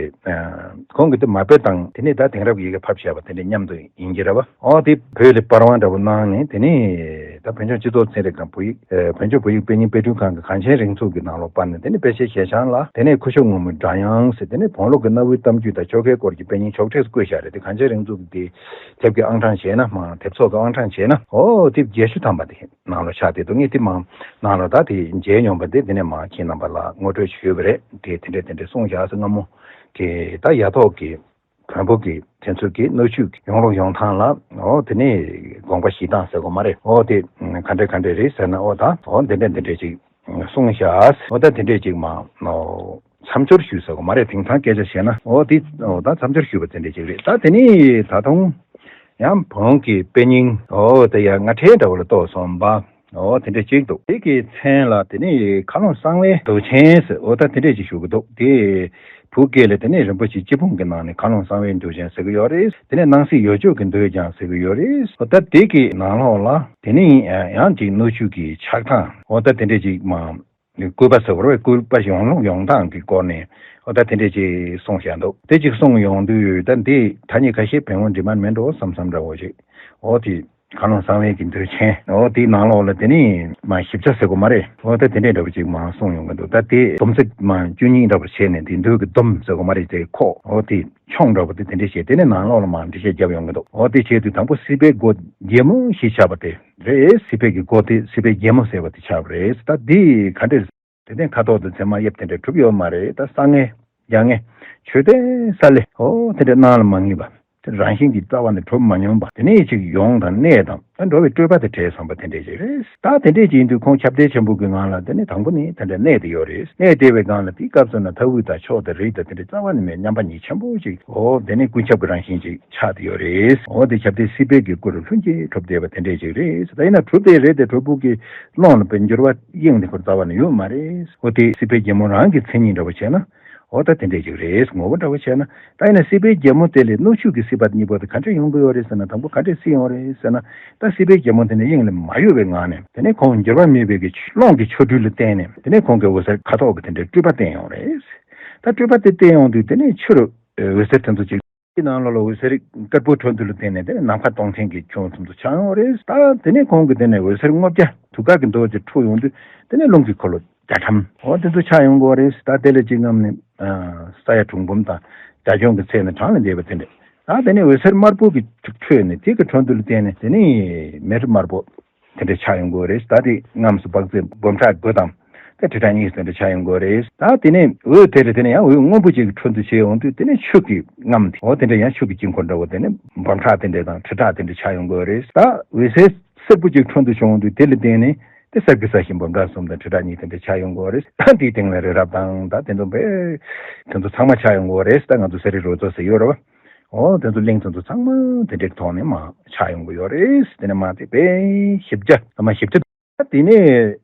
ཁོང་གིས་དེ་མ་དཔེ་དང་དེ་ནས་ད་དེང་རབས་ཀྱི་ཡི་གེ་ཕབ་བཞག་པ་དེ་འདྲ་མཉམ་དུ་ཡིན་གྱི་རེད་བ། འོ་དེ་བོད་ལ་པར་དབང་འདྲ་པོ་གནང་ནས་དེ་ནས་ད་བོད་ལྗོངས་སྤྱི་ཚོགས་ཚན་རིག་ཁང་བོད་ཡིག་བོད་ལྗོངས་བོད་ཡིག་དཔེ་རྙིང་དཔེ་སྐྲུན་ཁང་གི་གངས་ཅན་རིགས་ཚོགས་ཀྱི་ནང་ལོགས་པར་ནས་དེ་ནས་དཔེ་ཆའི་ཞལ་བྱང་ལ་དེ་ནས་ཁུ་བྱུག་སྔོན་མོའི་སྒྲ་དབྱངས་ཟེར་དེ་ནས་བོན་ལུགས་ཀྱི་གནའ་བོའི་གཏམ་རྒྱུད་དང་ཆོ་གའི་སྐོར་གྱི་དཔེ་རྙིང་ཕྱོགས་སྒྲིག་བཀོད་བཞག་རེད། དེ་གངས་ཅན་རིགས་ཚོགས་ཀྱི་དེ་དེབ་ཀྱི་ཨང་གྲངས་བྱས་ན་མ་དེབ་ཚོགས་ཀྱི་ཨང་གྲངས་བྱས་ན་འོ་དེབ་བརྒྱད་ཅུ་ཐམ་པ་དེ། ནང་ལ་ཆགས་བསྡད་འདུག་ངས་དེ་མ་ནང་ལ་ད་དེ་མཇལ་མྱོང་པ་དེ་དེ་ནས་མ་ཁྱེད་རྣམ་པ་ལ་ངོ་སྤྲོད་ཞུས་པ་རེད། དེ་དེ་འདྲས་དེ་འདྲས་གསུངས་བཞག་ཟེར་སྔ་མོ་དེ་ད་ཡ་ཐོག་གི་བོན་པོ་གི་དེ་ཚོ་གི་སྣོད་བཅུད་ཀྱི་ཡོང་ལུགས་ཡོང་སྟངས་ལ་འོ་དེ་ནས་དགོངས་པ་བཞེས་སྟངས་ཟེར་དགོས་མ་རེད། འོ་དེ་ག་འདྲས་ག་འདྲས་རེད་ཟེར་ན་འོ་ད་འོ་དེ་འདྲས་དེ་འདྲས་ཅིག་གསུངས་བཞག་འོ་ད་དེ་འདྲས་ཅིག་མ་འོ་མཚམས་སྦྱོར་ཞུས་ཟེར་དགོས་མ་རེད། དེང་སང་སྐད་ཆ་བཤད་ན་འོ་དེ་འོ་ད་མཚམས་སྦྱོར་ཞུས་པ་དེ་འདྲས་ཅིག་རེད། ད་དེ་ནས་ད་དུང་ཡང་བོན་གྱི་དཔེ་རྙིང་འོ་དེ་ཡང་སྔ་ཕྲན་འདྲ་བོ་ལ་གཏོགས་སོང་པ། འོ་དེ་འདྲ་ཅིག་འདུག་དེ་གི་མཚན་ལ་དེ་ནི་མཁའ་ཀློང་གསང་བའི་མདོག་ཅན་ཟེར་འོ་ད་དེ་འདྲ་ཅིག་ཞུ་གི་འདུག་དེ་བོད་སྐད་ལ་དེ་ནི་རིན་པོ་ཆེའི་སྤྱི་དཔུང་གི་ནང་ནས་མཁའ་ཀློང་གསང་བའི་མདོག་ཅན་ཟེར་གི་ཡོད་རེད། དེ་ནས་སྣང་སྲིད་འོད་ཆོས་ཀྱི་མདོས་ཀྱང་ཟེར་གི་ཡོད་རེད། འོ་ད་དེ་གི་ནང་ལོགས་ལ་དེ་ནི་ཡང་ཅིག་སྣོད་བཅུད་ཀྱི་ཆགས་སྟངས་འོ་ད་དེ་འདྲ་ཅིག་མ། བསྐུལ་པ་ཟེར་བ་རེད། བསྐུལ་པ་ཡོང་ལུགས་ཡོང་སྟངས་ཀྱི་སྐོར་ནས་འོ་ད་དེ་འདྲས་ཅིག་གསུངས་བཞག་འདུག་དེ་ཅིག་གསུངས་ཡོང་དུས་ད་འདི་ཐ་སྙད་ཁ་ཤས་བེང་བོ་འབྲི་མ་མེད་འགྲོ་བསམ་བསམ་འདྲ་བོ་ཅིག་འོ་དེ་མཁའ་ཀློང་གསང་བའི་གི་མདོས་ཆེན་འོ་དེའི་ནང་ལོགས་ལ་དེ་ནི་མ་ཞིབ་ཆ་ཟེར་དགོས་མ་རེད། འོ་ད་དེ་འདྲས་འདྲ་བོ་ཅིག་མ་གསུངས་ཡོང་གི་འདུག་ད་དེ་སྡོམ་ཚིག་མ་བཅུ་གཉིས་འདྲ་བོ་བྱས་ནས་དེ་མདོས་ཀྱི་སྡོམ་ཟེར་དགོས་མ་རེད། དེ་ཁོག་འོ་དེ་མཆོང་འདྲ་བོ་དེ་དེ་འདྲས་བྱས་དེ་ནས་ནང་ལོགས་ལ་མ་འགྲེལ་བཤད་བརྒྱབ་ཡོང་གི་འདུག་འོ་དེ་བྱས་དུས་དང་པོ་སྲིད་པའི་སྒོ་རྒྱལ་མོ་ཞེས་བྱ་བ་དེ། རེད། སྲིད་པའི་གི་སྒོ་དེ་སྲིད་པའི་རྒྱལ་མོ་ཟེར་བ་དེ་ཆགས་པ་རེད། ད་འདི་ག་འདྲས་དེ་ནས་ཁ་དོག་དང་མཚན་མ་དབྱིབས་དེ་འདྲ་གྲུབ་ཡོད་མ་རེད། ད་གསང་ངེ་རྒྱ་ངེ་མཆོད་རྟེན་ས་ལེ་འོ་དེ་འདྲ་གནང་ལ་མ་ངེས་པ། དེ་རང་བཞིན་གྱིས་རྩ་བ་ནས་གྲུབ་མ་མྱོང་པ་དེ་ནས་ཅིག་ཡོང་དང་གནས་དང་། ད་འགྲོ་བའི་སྤྲོས་པ་དེ་བྲལ་སོང་བ་དེ་འདྲས་ཅིག་རེད། ད་དེ་འདྲས་ཅིག་ཡིན་དུས་ཁོང་ཁྱབ་བརྡལ་ཆེན་པོ་གི་ངང་ལ་དེ་ནས་དང་པོ་ནས་དེ་འདྲས་གནས་བསྡད་ཡོད་རེད། གནས་བསྡད་པའི་སྒང་ལ་དེའི་སྐབས་སུ་ན་མཐའ་དབུས་དང་ཕྱོགས་དང་རིགས་དང་དེ་འདྲས་རྩ་བ་ནས་མེད། མཉམ་པ་ཉིད་ཆེན་པོ་ཅིག་འོ་དེ་ནས་ཀུན་ཁྱབ་ཀྱི་རང་བཞིན་ཅིག་ཆགས་བསྡད་ཡོད་རེད། འོ་དེ་ཁྱབ་བརྡལ་སྲིད་པའི་གི་སྐུ་རུ་ལྷུན་གྱིས་གྲུབ་བསྡད་པ་དེ་འདྲས་ཅིག་རེད། ད་ཡིན་ན་གྲུབ་བསྡད་རེད་དེ་གྲུབ་པོ་གི་ཀློང་ལ་དཔེ་འགྱུར་བ་གཡེང་དེ་ཁོ་རྩ་བ་ནས་ཡོད་མ་རེད། འོ་དེ་སྲིད་པའི་རྒྱལ་མོ་རང་གི་མཚན་ཉིད་འདྲ་བོ་བྱས་ན། འོ་ད་དེ་འདྲས་ཅིག་རེད། ངོ་བོ་འདྲ་བོ་བྱས་ན། ད་ཡིན་ན་སྲིད་པའི་རྒྱལ་མོ་དེ་ལས་སྣོད་བཅུད་ཀྱི་སྲིད་པ་གཉིས་པོ་དེ་ག་འདྲས་ཡོང་གི་ཡོད་རེད་ཟེར་ན། དང་པོ་ག་འདྲས་སྲིད་ཡོང་རེད་ཟེར་ན། ད་སྲིད་པའི་རྒྱལ་མོ་དེ་ནི་དབྱིངས་ལས་མ་གཡོས་པའི་ངང་ནས་དེ་ནས་ཁོང་འགྱུར་བ་མེད་པའི་གི་ཀློང་གི་ཆོ་འཕྲུལ་ལ་བརྟེན་ནས་དེ་ནས་ཁོང་གི་འོད་ཟེར་ཁ་དོག་གི་དེ་འདྲའི་སྤྲོས་པ་བསྟན་ཡོང་རེད། ད་སྤྲོས་པ་དེ་བསྟན་ཡོང་དུས་དེ་ནས་ཕྱི་རུ་འོད་ཟེར་དེ་ཚོ་ཅིག་དེའི་ནང་ལོགས་ལ་འོད་ཟེར་དཀར་པོའི་འཕྲོ་འདུ་ལ་བརྟེན་ནས་དེ་ནས་ནམ་མཁའ་སྟོང་ཐིང་གི་ཁྱོན་ཙམ་དུ་ཆགས་ཡོང་རེད། ད་དེ་ནས་ཁོང་གི་དེ་ནས་འོད་ཟེར་སྔོ་སྐྱ་དུག་དཀར་གྱི་མདོག་ཅིག་འཕྲོ་ཡོང་དུས་དེ་ནས་རླུང་གི་འཁོར་ལོ་རྒྱ་གྲམ་འོ་དེ་ཚོ་ཆགས་ཡོང་གི་ཡོད་རེད། ད་དེ་ལས་ཅིག་སྔོན་ནས་ས་ཡ་དྲུག་འབུམ་དང་བརྒྱ་ཁྱོན་གྱི་ཚད་ནས་གྲངས་ལས་འདས་པ་དེ་འདྲས། ད་དེ་ནས་འོད་ཟེར་དམར་པོ་གི་འཕྲོས་ནས་དེ་གི་འཕྲོ་འདུ་ལ་བརྟེན་ནས་དེ་ནས་མེ་རི་དམར་པོ་དེ་འདྲ་ཆགས་ཡོང་གི་ཡོད་རེད། ད་དེ་རྔམས་སུ་དཔག་ཚད་འབུམ་ཕྲག་དགུ་དང་དེ་ཁྲི་ཕྲག་གཉིས་དེ་འདྲ་ཆགས་ཡོང་གི་ཡོད་རེད། ད་དེ་ནས་འོད་དེ་རེད། དེ་ནས་ཡང་འོད་སྔོན་པོ་ཅིག་གི་འཕྲོ་འདུ་བྱས་ཡོང་དུས་དེ་ནས་ཆུ་གི་རྔམས་དེ་འོ་དེ་འདྲ་ཡང་ཆུ་གི་དཀྱིལ་འཁོར་འདྲ་བོ་དེ་ནས་འབུམ་ཕྲག་དེ་འདྲ་དང་ཁྲི་ཕྲག་དེ་འདྲ་ཆགས་ཡོང་གི་ཡོད་རེད། ད་འོད་ཟེར་སེར་པོ་ཅིག་འཕྲོ་འདུ་བྱུང་དུས་དེ་ལ་བརྟེན་ནས་དེ་གསེར་གྱི་ས་གཞི་འབུམ་ཕྲག་གསུམ་དང་ཁྲི་ཕྲག་གཉིས་དེ་འདྲ་ཆགས་ཡོང་གི་ཡོད་རེད། ད་དེའི་སྟེང་ལ་རི་རབ་དང་ད་དེ་ཚོ་དཔེ་དེ་ཚོ་ཚང་མ་ཆགས་ཡོང་གི་ཡོད་རེད། ད་ང་ཚོ་ས་རི་རོ་ཚོ་ཟེར་ཡོད་རེད་བ། འོ་དེ་ཚོ་གླིང་དེ་ཚོ་ཚང་མ་དེ་འདྲའི་ཐོག་ནས་མར་ཆགས་ཡོང་གི་ཡོད་རེད། དེ་ནས་མར་དེ་དཔེ་ཞིབ་ཆ་མར་ཞིབ་ཆ། ད་དེ་ནས་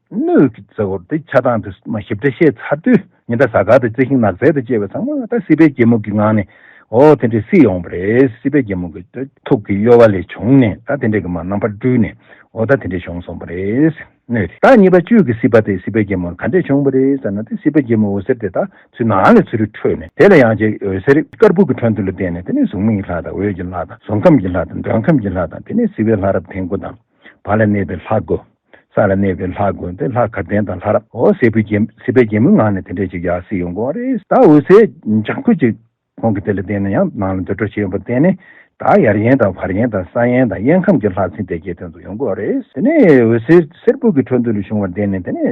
སྣོད་ཀྱི་ཟེར་བ་དེ་ཆ་ཚང་དུ་མར་ཞིབ་ཆ་བཤད་ཚར་དུས་ཉི་ཟླ་གཟའ་སྐར་དང་རྩི་ཤིང་ནགས་ཚལ་དང་བཅས་པ་ཚང་མ་ད་སྲིད་པའི་རྒྱལ་མོ་གི་ངང་ནས་འོ་དེ་འདྲའི་སྲིད་ཡོང་བ་རེད། སྲིད་པའི་རྒྱལ་མོ་གི་ཐུགས་ཀྱི་གཡོ་བ་ལས་བྱུང་ནས་ད་དེ་འདྲའི་གི་མར་རྣམ་པར་སྤྲུལ་ནས་འོ་ད་དེ་འདྲའི་བྱུང་སོང་བ་རེད། སྣོད་དེ་ད་གཉིས་པ་བཅུད་ཀྱི་སྲིད་པ་དེ་སྲིད་པའི་རྒྱལ་མོ་ག་འདྲས་བྱུང་བ་རེད་ཟེར་ན། དེ་སྲིད་པའི་རྒྱལ་མོ་འོད་ཟེར་དེ་ད་ཚུར་ནང་ལ་ཚུར་འཕྲོས་ནས་དེ་ལ་ཡང་ཅིག་འོད་ཟེར་དཀར་པོ་གི་འཕྲོ་འདུ་ལ་བརྟེན་ནས་དེ་ནས་གཟུགས་མེད་ཀྱི་ལྷ་དང་འོད་ཀྱི་ལྷ་དང་གཟུགས་ཁམས་ཀྱི་ལྷ་དང་འདོད་ཁམས་ཀྱི་ལྷ་དང་དེ་ནས་སྲིད་པའི་ལྷ་རབ་ཐེམ་དགུ་དང་བར་ལ་གནས་པའི་ལྷ་དགུ། ས་ལ་གནས་པའི་ལྷ་དགུ་དེ་ལྷ་མཁའ་ལྡན་དང་ལྷ་རབ་འོ་སྲིད་པའི་རྒྱལ་སྲིད་པའི་རྒྱལ་མོའི་ངང་ནས་དེ་འདྲས་ཅིག་ཡར་སྲིད་ཡོང་གི་ཡོད་རེད། ད་འོད་ཟེར་འཇམ་པོ་ཅིག་ཁོང་གི་དེ་ལ་བརྟེན་ནས་ཡང་ནང་ལ་འདུ་འགྲོ་བྱེད་ཡོང་བར་བརྟེན་ནས་ད་ཡར་གཡེང་དང་བར་གཡེང་དང་ས་གཡེང་དང་གཡེང་ཁམས་ཀྱི་ལྷ་ཚིག་དེ་སྐད་དོན་དུ་ཡོང་གི་ཡོད་རེད། དེ་ནས་འོད་ཟེར་སེར་པོ་གི་འཕྲོ་འདུ་ལ་བྱུང་བར་བརྟེན་ནས་དེ་ནས་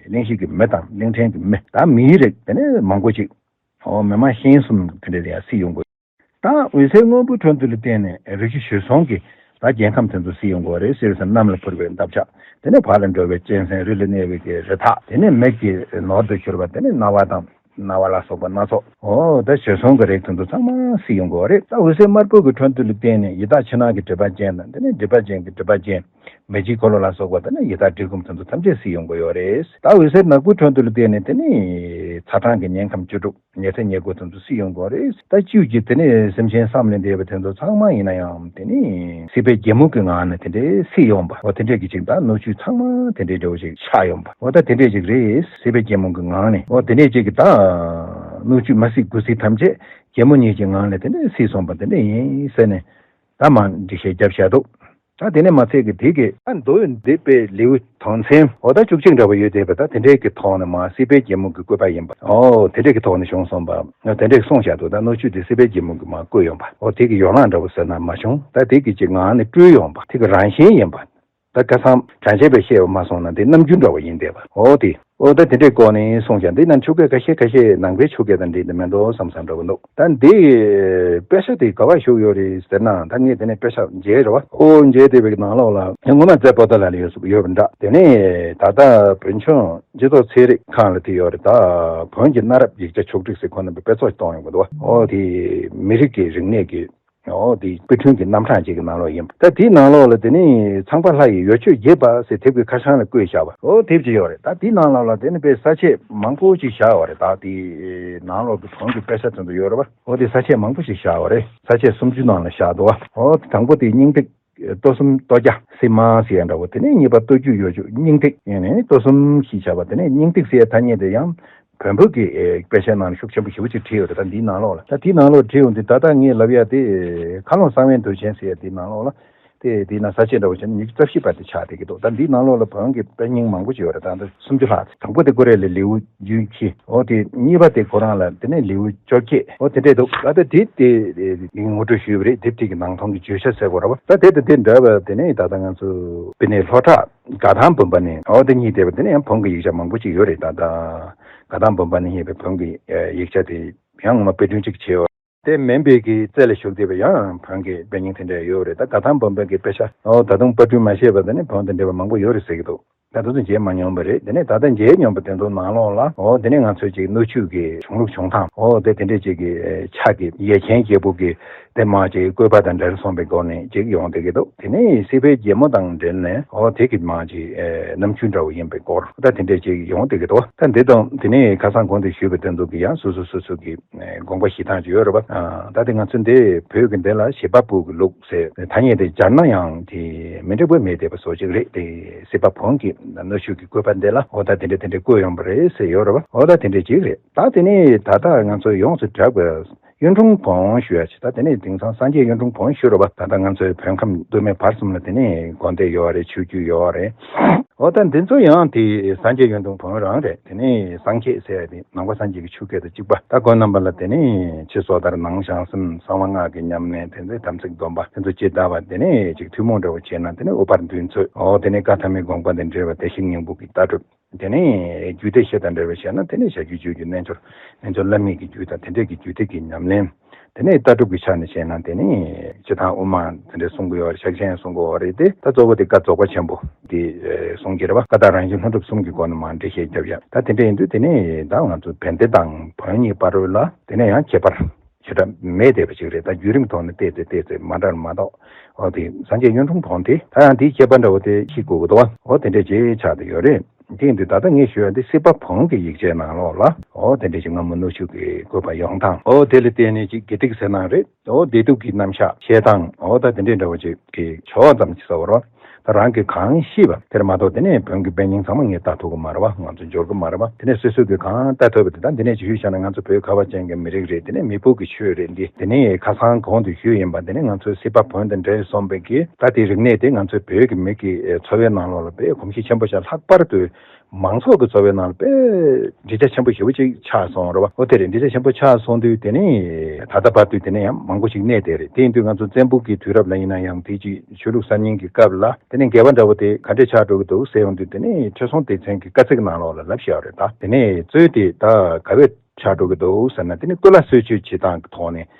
གླིང་བཞི་གི་མི་དང་གླིང་ཕྲན་གྱི་མི་ད་མིའི་རིགས་དེ་ནས་མང་པོ་ཅིག་འོ་མི་དམངས་གཤིན་གསུམ་དེ་འདྲ་དེ་ཡང་སྲིད་ཡོང་དགོས། ད་འོད་ཟེར་སྔོན་པོའི་འཕྲོ་འདུ་ལ་བརྟེན་ནས་རིགས་ཀྱི་བྱོལ་སོང་གི་ད་རྒྱལ་ཁམས་དེ་ཚོ་སྲིད་ཡོང་དགོས་རེད། གསེར་ཟེར་གནམ་ལ་འཕུར་བའི་འདབ་ཆགས་དེ་ནས་བར་ལ་འགྲོ་བའི་གཅན་གཟན། རི་ལ་གནས་པའི་གི་རི་དྭགས། དེ་ནས་མི་གི་ནོར་དུ་གྱུར་པ་དེ་ནས་གནའ་བ་དང་། གནའ་བ་ལ་སོགས་པ་སྣ་ཚོགས། འོ་ད་བྱོལ་སོང་གི་རིགས་དེ་ཚོ་ཚང་མ་སྲིད་ཡོང་གི་ཡོད་རེད། ད་འོད་ཟེར་དམར་པོ་གི་འཕྲོ་འདུ་ལ་བརྟེན་ནས་ཡི་དྭགས་ཕྱི་ནང་གི་སྒྲིབ་པ་ཅན་དང་དེ་ནས་སྒྲིབ་པ་ཅན་གྱི་སྒྲིབ་པ་ཅན། མི་འཇིགས་འཁོར་ལོ་ལ་སོགས་པ་དེ་ནས་ཡི་དྭགས་འབྲི་གུང་དེ་ཚོ་ཐམས་ཅད་སྲིད་ཡོང་གི་ཡོད་རེད། ད་འོད་ཟེར་ནག་པོའི་འཕྲོ་འདུ་ལ་བརྟེན་ནས་དེ་ནས་ཚ་གྲང་གི་ཉེན་ཁམས་བཅུ་དྲུག་ཉི་ཚེ་ཉེར་དགུ་དེ་ཚོ་སྲིད་ཡོང་གི་ཡོད་རེད། ད་བཅུད་ཀྱི་དེ་ནས་སེམས་ཅན་བསམ་ལས་འདས་པ་དེ་ཚོ་ཚང་མ་ཡིན་ན་ཡང་དེ་ནས་སྲིད་པའི་རྒྱལ་མོ་གི་ངང་ནས་དེ་འདྲའི་སྲིད་ཡོང་བ། འོ་དེ་འདྲས་ཀྱི་ཅིག་ད་སྣོད་བཅུད་ཚང་མ་དེ་འདྲའི་འདྲ་བོ་ཞིག་ཆགས་ཡོང་བ། འོ་ད་དེ་འདྲས་ཅིག་རེད། སྲིད་པའི་རྒྱལ་མོ་གི་ངང་ནས་འོ་དེ་འདྲས་ཅིག་གི་ད་སྣོད་བཅུད་མ་སྲིད་དགུ་སྲིད་ཐམས་ཅད་རྒྱལ་མོ་ཉིད་ཀྱི་ངང་ནས་དེ་འདྲས་སྲིད་སོང་བ་དེ་འདྲས་ཡིན་ཟེར་ནས་ད་མར་འགྲེལ་བཤད་བརྒྱབ་བཞག་འདུག་ད་དེ་ནས་མ་ཚད་ཀྱི་དེ་གི་ད་མདོ་དེབ་པའི་ལེའུ་དོན་ཚན་འོ་ད་བཅུ་གཅིག་འདྲ་བོ་ཡོད་དེ་བ། ད་དེ་འདྲས་ཀྱི་ཐོག་ནས་མར་སྲིད་པའི་རྒྱལ་མོ་གི་བཀོད་པ་ཡིན་པ་འོ་དེ་འདྲས་ཀྱི་ཐོག་ནས་བྱུང་སོང་བ། དེ་འདྲས་གསུངས་བཞག་འདུག་ད་སྣོད་བཅུད་དེ་སྲིད་པའི་རྒྱལ་མོ་གི་མར་བཀོད་ཡོང་བ་འོ་དེ་གི་ཡོ་ལང་འདྲ་བོ་ཟེར་ན་མ་བྱུང་། ད་དེ་གི་ཅིག་ངང་ནས་སྤྲུལ་ཡོང་བ་དེ་གི་རང་བཞིན་ཡིན་པ། ད་ཁ་སང་དྲན་བྱེད་པས་བཤད་པ་མ་སོང་ན་འདི་རྣམ་འགྱུར་འདྲ་བ་ཡིན་བསྡད་པ་འོ་དེ། འོ་ད་དེ་འདྲའི་སྐོར་ནས་གསུངས་ཀྱང་འདི་ན་ཆོ་གས་ཁ་ཤས་ཁ་ཤས་ནང་པའི་ཆོ་གས་དང་འདྲེས་ཏེ་མེད་འགྲོ་བསམ་བསམ་འདྲ་བོ་འདུག་ད་འདི་དཔེ་ཆ་དེ་ག་བ་བཞུགས་ཡོད་རེད་ཟེར་ན། ད་ངས་དེ་ནས་དཔེ་ཆ་མཇལ་རེད་བ། ཨོ་མཇལ་བསྡད་པའི་ནང་ལོགས་ལ་ངོ་མ་རྩེ་པོ་ཏ་ལ་ལ་ཡོད་ཡོད་པ་འདྲ། དེ་ནས་ད་ལྟ་བོད་ལྗོངས་སྤྱི་ཚོགས་ཚན་རིག་ཁང་ལ་དེ་ཡོད་རེད། ད་བོན་གྱི་གནའ་རབས་ཡིག་ཆ་ཕྱོགས་བསྒྲིགས་ཟེར་ཁོ་ན་པའི་དཔེ་ཚོགས་ཤིག་གཏོང་ཡོང་གི་འདུག་བ། ཨོ་དེ་མི་རིགས་ཀྱི་རིག་གནས་ཀྱི་ཨོ་དེ་དཔེ་སྐྲུན་གྱི་རྣམ་གྲངས་ཅིག་གི་ནང་ལོགས་ཡིན། ད་དེའི་ནང་ལོགས་ལ་དེ་ནི་ཚངས་པ་ལྷ་ཡི་འོད་མཆོད་རྒྱས་པ་ཟེར་དེབ་ཀྱི་ཁ་བྱང་ལ་བཀོད་བཞག་པ་ཨོ་དེབ་ཅིག་ཡོད་རེད། ད་དེའི་ནང་ལོགས་ལ་དེ་ནི་དཔེ་ས་བཅད་མང་པོ་ཅིག་བཞག་ཡོད་རེད། ད་དེའི་ནང་ལོགས་ཀྱི་བོན་གྱི་དཔེ་ཆ་ཚོ་འདུ་ཡོད་རེད་བ། ཨོ་དེ་ས་བཅད་མང་པོ་ཞིག་བཞག་ཡོད་རེད། ས་བཅད་སུམ་ཅུ་ནང་ལ་བཞག་འདུག་བ། ཨོ་དེ་དང་པོ་དེ་སྙིང་ཐིག་ལྟོ་གསུམ་ལྟོ་རྒྱ་སི་མ་ཟེར་ཡ་འདྲ་བོ། དེ་ནས་གཉིས་པ་ལྟོ་རྒྱུས་ཡོ་བཅུད་སྙིང་ཐིག་ཡིན་ནས་ལྟོ་གསུམ་ཞེས་བྱ་བ། དེ་ནས་སྙིང་ཐིག་ཟེར་ཡ་ཐ་སྙད་དེ་ཡང་བོན་པོ་གི་ཨེ་དཔེ་ཆའི་ནང་ནས་ཤུགས་ཆེན་པོ་ཞེ་པོ་ཅིག་བྲིས་ཡོད་རེད། ད་འདིའི་ནང་ལོགས་ལ་ད་དེའི་ནང་ལོགས་བྲིས་ཡོང་དུས་ད་ལྟ་ངས་ལབ་ཡ་དེ་མཁའ་ཀློང་གསང་བའི་མདོ་ཆེན་ཟེར་ཡ་དེའི་ནང་ལོགས་ལ་དེ་དེའི་ནང་ས་བཅད་འདྲ་བོ་བྱས་ན་ཉི་ཤུ་རྩ་བཞི་པ་དེ་ཆགས་བསྡད་ཀྱི་འདུག་ད་འདིའི་ནང་ལོགས་ལ་བོན་གྱི་དཔེ་རྙིང་མང་པོ་ཅིག་ཡོད་རེད། ད་ལྟ་སུམ་ཅུ་ལྷག་ཙམ། དང་པོ་དེ་ཀོ་རེ་ལ་ལེའུ་རྒྱུན་ཆེ། འོ་དེ་གཉིས་པ་དེ་ཁོ་རང་ལ་དེ་ནས་ལེའུ་བཅོ་བརྒྱད། འོ་དེ་འདྲས་འདུག་ད་ལྟ་དེ་དེ་ངོ་སྤྲོད་ཞུས་པ་རེད། དེབ་དེ་གི་ནང་དོན་གྱི་བརྗོད་བྱ་ཟེར་དགོས་རེད་བ། ད་དེ་དང་དེ་འདྲ་བ་དེ་ནས་ད་ལྟ་ང་ཚོ་པི་ནེ་ལྷོ་བྲག་དགའ་ཐང་བུམ་པ་ནས་འོ་དེ་གཉིས་བསྡེབས་པ་དེ་ནས་ཡང་བོན་གྱི་ཡིག་ཆ་མང་པོ་ཅིག་ཡོད་རེད། ད་ལྟ་དགའ་ཐང་བུམ་པ་ནས་རྙེད་པའི་བོན་གྱི་ཡིག་ཆ་དེ་ཡང་ངོ་མ་དཔེ་སྐྲུན་ཅིག་བྱས་ཡོད། དེ་མིན་པའི་གི་རྩེ་ལ་བཞུགས་བསྡད་པའི་ཡང་བོན་གྱི་དཔེ་རྙིང་དེ་འདྲ་ཡོད་རེད། ད་ག་ཐང་བོན་པོའི་གི་དཔེ་ཆ་ཨོ་ད་དུང་པར་སྐྲུན་མ་བྱས་པ་དེ་ནི་བོན་དང་འབྲེལ་བ་མང་པོ་ཡོད་རེད་ཟེར་གྱི་འདུག་ད་དུང་མཇལ་མ་མྱོང་བ་རེད། དེ་ནས་ད་ལྟ་མཇལ་མྱོང་པ་དེ་ཚོ་ནང་ལོགས་ལ་ཨོ་དེ་ནས་ང་ཚོའི་ཅིག་སྣོད་བཅུད་ཀྱི་བྱུང་ལུགས་བྱུང་སྟངས་ཨོ་དེ་དེ་འདྲས་ཅིག་གི་ཆ་གི་ཡ་མཚན་རྒྱས་པོ་གི་དེ་མ་ཅིག་བཀོད་པ་དང་འབྲེལ་སོང་པའི་སྒོ་ནས་ཅིག་ཡོང་བསྡད་ཀྱི་འདུག་དེ་ནས་སྲིད་པའི་རྒྱལ་མོ་དང་འབྲེལ་ནས་ཨོ་དེ་གི་མ་ཅིག་རྣམ་འགྱུར་འདྲ་བོ་ཡིན་པའི་སྐོར་ད་དེ་འདྲས་ཅིག་ཡོང་བསྡད་ཀྱི་འདུག་ད་འདི་དང་དེ་ནས་ཁ་སང་གོང་དུ་ཞུས་པ་དེ་ཚོ་གི་ཡང་སོ་སོ་སོ་སོ་གི་དགོངས་པ་བཞེས་སྟངས་ཅིག་ཡོད་རེད་པ། ད་དེ་ང་ཚོ་འདི་བོད་ཀྱི་འདི་ལ་བྱེད་པ་པོ་གི་ལུགས་ཟེར་ཐ་སྙད་དེ་སྦྱར་ན་ཡང་དེ་མི་འགྲིག་པ་མེད་བསྡད་པ་བཟོ་ཅིག་རེད། དེ་སྲིད་པ་བོན་གྱི་གནའ་ཤུལ་གྱི་བཀོད་པ་འདི་ལ་འོ་ད་དེ་འདྲ་དེ་འདྲ་བཀོད་ཡོང་པ་རེད་ཟེར་ཡོད་རེད་པ། འོ་ད་དེ་འདྲ་ཅིག་རེད། ད་དེ་ནས་ད་ལྟ་ང་ཚོ་ཡོངས་སུ་གྲགས་པའི་གཡུང་དྲུང་བོན་ཞུ་ཡ་ཅིག་ད་དེ་ནས་དེང་སང་སངས་རྒྱས་གཡུང་དྲུང་བོན་ཞུ་རེད་པ། ད་ལྟ་ང་ཚོའི་བོད་ཁམས་སྟོད་སྨད་བར་གསུམ་ལ་དེ་ནས་དགོན་སྡེ་ཡོད་རེད། ཆོས་བརྒྱུད་ཡོད་རེད། འོ་ད་འདི་ཚོ་ཡང་དེ་སངས་རྒྱས་གཡུང་དྲུང་བོན་རང་རེད། དེ་ནས་སངས་རྒྱས་ཟེར་ཡ་དེ་ནང་པ་སངས་རྒྱས་ཀྱི་ཆོས་སྐད་དང་གཅིག་པ། ད་ཁོང་རྣམ་པ་ལ་དེ་ནས་ཕྱི་སོ་ཐར་ནང་བྱང་སེམས་གསང་བ་སྔགས་ཀྱི་ཉམས་ལེན་དེ་ཚོ་དམ་ཚིག་སྡོམ་པ་དེ་ཚོ་ཇི་ལྟ་བ་དེ་ནས་ཅིག་ཐུན་མོང་འདྲ་བོ་བྱས་ན་དེ་ནས་ཨུཏྤལ་མདུན་ཚོད་འོ་དེ་ནས་བཀའ་ཐ་མའི་དགོངས་པ་དང་འབྲེལ་བ་བདེ་གཤེགས་སྙིང་པོ་གི་ལྟ་གྲུབ། དེ་ནས་རྒྱུད་སྡེ་བཞི་དང་འབྲེལ་བ་བྱས་ན་དེ་ནས་བྱ་རྒྱུད་སྤྱོད་རྒྱུད་རྣལ་འབྱོར་རྣལ་འབྱོར་བླ་མེད་ཀྱི་རྒྱུད་དང་དེ་འདྲས་ཀྱི་རྒྱུད་སྡེ་གི་ཉམས་ལེན། དེ་ནས་ལྟ་གྲུབ་ཀྱི་ཆ་ནས་བཤད་ན་དེ་ནི་སྤྱིར་བཏང་དབུ་མ་དེ་འདྲས་གསུང་གི་ཡོད་རེད། ཕྱག་ཆེན་གསུང་གི་ཡོད་རེད་དེ། ད་གཙོ་བོ་དེ་བཀའ་རྫོགས་པ་ཆེན་པོ་དེ་གསུང་གི་རེད་བ། བཀའ་རྟགས་རང་བཞིན་ལྷུན་གྲུབ་གསུམ་གྱི་སྒོ་ནས་མར་འགྲེལ་བཤད་རྒྱབ་ཡ། ད་དེ་འདྲས་ཡིན་དུས་དེ་ནི་ད་ང་ཚོ་བན་དེ་དང་བོན་གཉིས་བར་ལ་དེ་ནས་ཡང་ཁྱད་པར་ཞེ་དྲག་མེད་བསྡད་པ་ཅིག་རེད། ད་བརྒྱུད་རིམ་ཐོག་ནས་བལྟས་ཏེ་བལྟས་ཚེ་མ་འདྲ་མ་གཏོགས། འོ་དེ་སངས་རྒྱས་གཡུང་དྲུང་བོན་དེ་ད་ཡང་དེའི་ཁྱད་པར་འདྲ་བོ་དེ་ཤེས་དགོས་ཀྱི་འདུག་བ། འོ་དེ་འདྲས་ཅིག་ཆགས་བསྡད་ཡོད་རེད། དེ་ཡིན་དུས་ད་ལྟ་ངས་ཞུ་ཡ་འདི་སྲིད་པ་བོན་གྱི་ཡིག་ཆའི་ནང་ལོགས་ལ་འོ་དེ་འདྲ་ཞིག་སྔ་མོ་སྣོད་བཅུད་ཀྱི་བཀོད་པ་ཡོང་སྟངས། འོ་དེ་ལ་བརྟེན་ནས་ཅིག་དགེ་སྡིག་ཟེར་ན་རེད། འོ་བདེ་སྡུག་གི་རྣམ་གཞག་བཤད་སྟངས། འོ་ད་དེ་འདྲའི་འདྲ་བོ་ཅིག་གི་ཕྱོགས་ཙམ་ཅིག་ཟེར་བ་རེད། ད་རང་གིས་གང་ཤེས་པ་དེར་མ་གཏོགས་དེ་ནས་བོན་གྱི་དཔེ་རྙིང་ཚང་མ་ངས་ལྟ་ཐུབ་ཀྱི་མ་རེད་བ། ང་ཚོ་འབྱོར་གྱི་མ་རེད་བ། དེ་ནས་སོ་སོ་གིས་གང་ལྟ་ཐུབ་པ་དེ་དང་དེ་ནས་ཅིག་ཞུས་བཞག་ན་ང་ཚོ་བོད་ཁ་བ་ཅན་གྱི་མི་རིགས་རེད། དེ་ནས་མི་བོད་ཀྱི་ཆོས་རེད་འདི། དེ་ནས་ཁ་སང་གོང་དུ་ཞུས་ཡིན་པ་དེ་ནས་ང་ཚོའི་སྲིད་པ་བོན་དང་འབྲེལ་སོང་བའི་གི་ད་དེ་རིག་གནས་དེ་ང་ཚོའི་བོད་ཀྱི་མི་གི་འཚོ་བའི་ནང་ལོགས་ལ་དཔེ་གོམས་གཤིས་ཆེན་པོ་ཞིག་ལྷག་པར་དུ་མང་ཚོགས་ཀྱི་འཚོ་བའི་ནང་ལ་དཔེ་འགྲེལ་བྱ་ཆེན་པོ་ཞེ་པོ་ཅིག་ཆགས་སོང་རེད་བ། འོ་དེ་རེད། འགྲེལ་བྱ་ཆེན་པོ་ཆགས་སོང་དུས་དེ་ནས་ད་ལྟ་བར་དུ་དེ་ནས་ཡང་མང་པོ་ཞིག་གནས་བསྡད་རེད། དེ་ཡིན་དུས་ང་ཚོ་བཙན་པོ་གི་དུས་རབས་ལ་ཡིན་ན་ཡང་དེ་ཅིག་ཆོས་ལུགས་གསར་རྙིང་གི་སྐབས་ལ་དེ་ནས་འགལ་བ་འདྲ་བོ་དེ་ག་འདྲས་ཆགས་འགྲོ་གི་འདུག་ཟེར་ཡོང་དུས་དེ་ནས་ཁྲི་སྲོང་ལྡེ་བཙན་གྱི་བཀའ་ཚིགས་ནང་ལོགས་ལ་ལབ་བཞག་རེད། ད་དེ་ནས་གཙོས་དེ་ད་ག་བས་ཆགས་འགྲོ་གི་འདུག་ཟེར་ན་དེ་ནི་སྐུ་ལ་གསོལ་མཆོད་བྱེད་སྟངས་ཀྱི་ཐོག་ནས་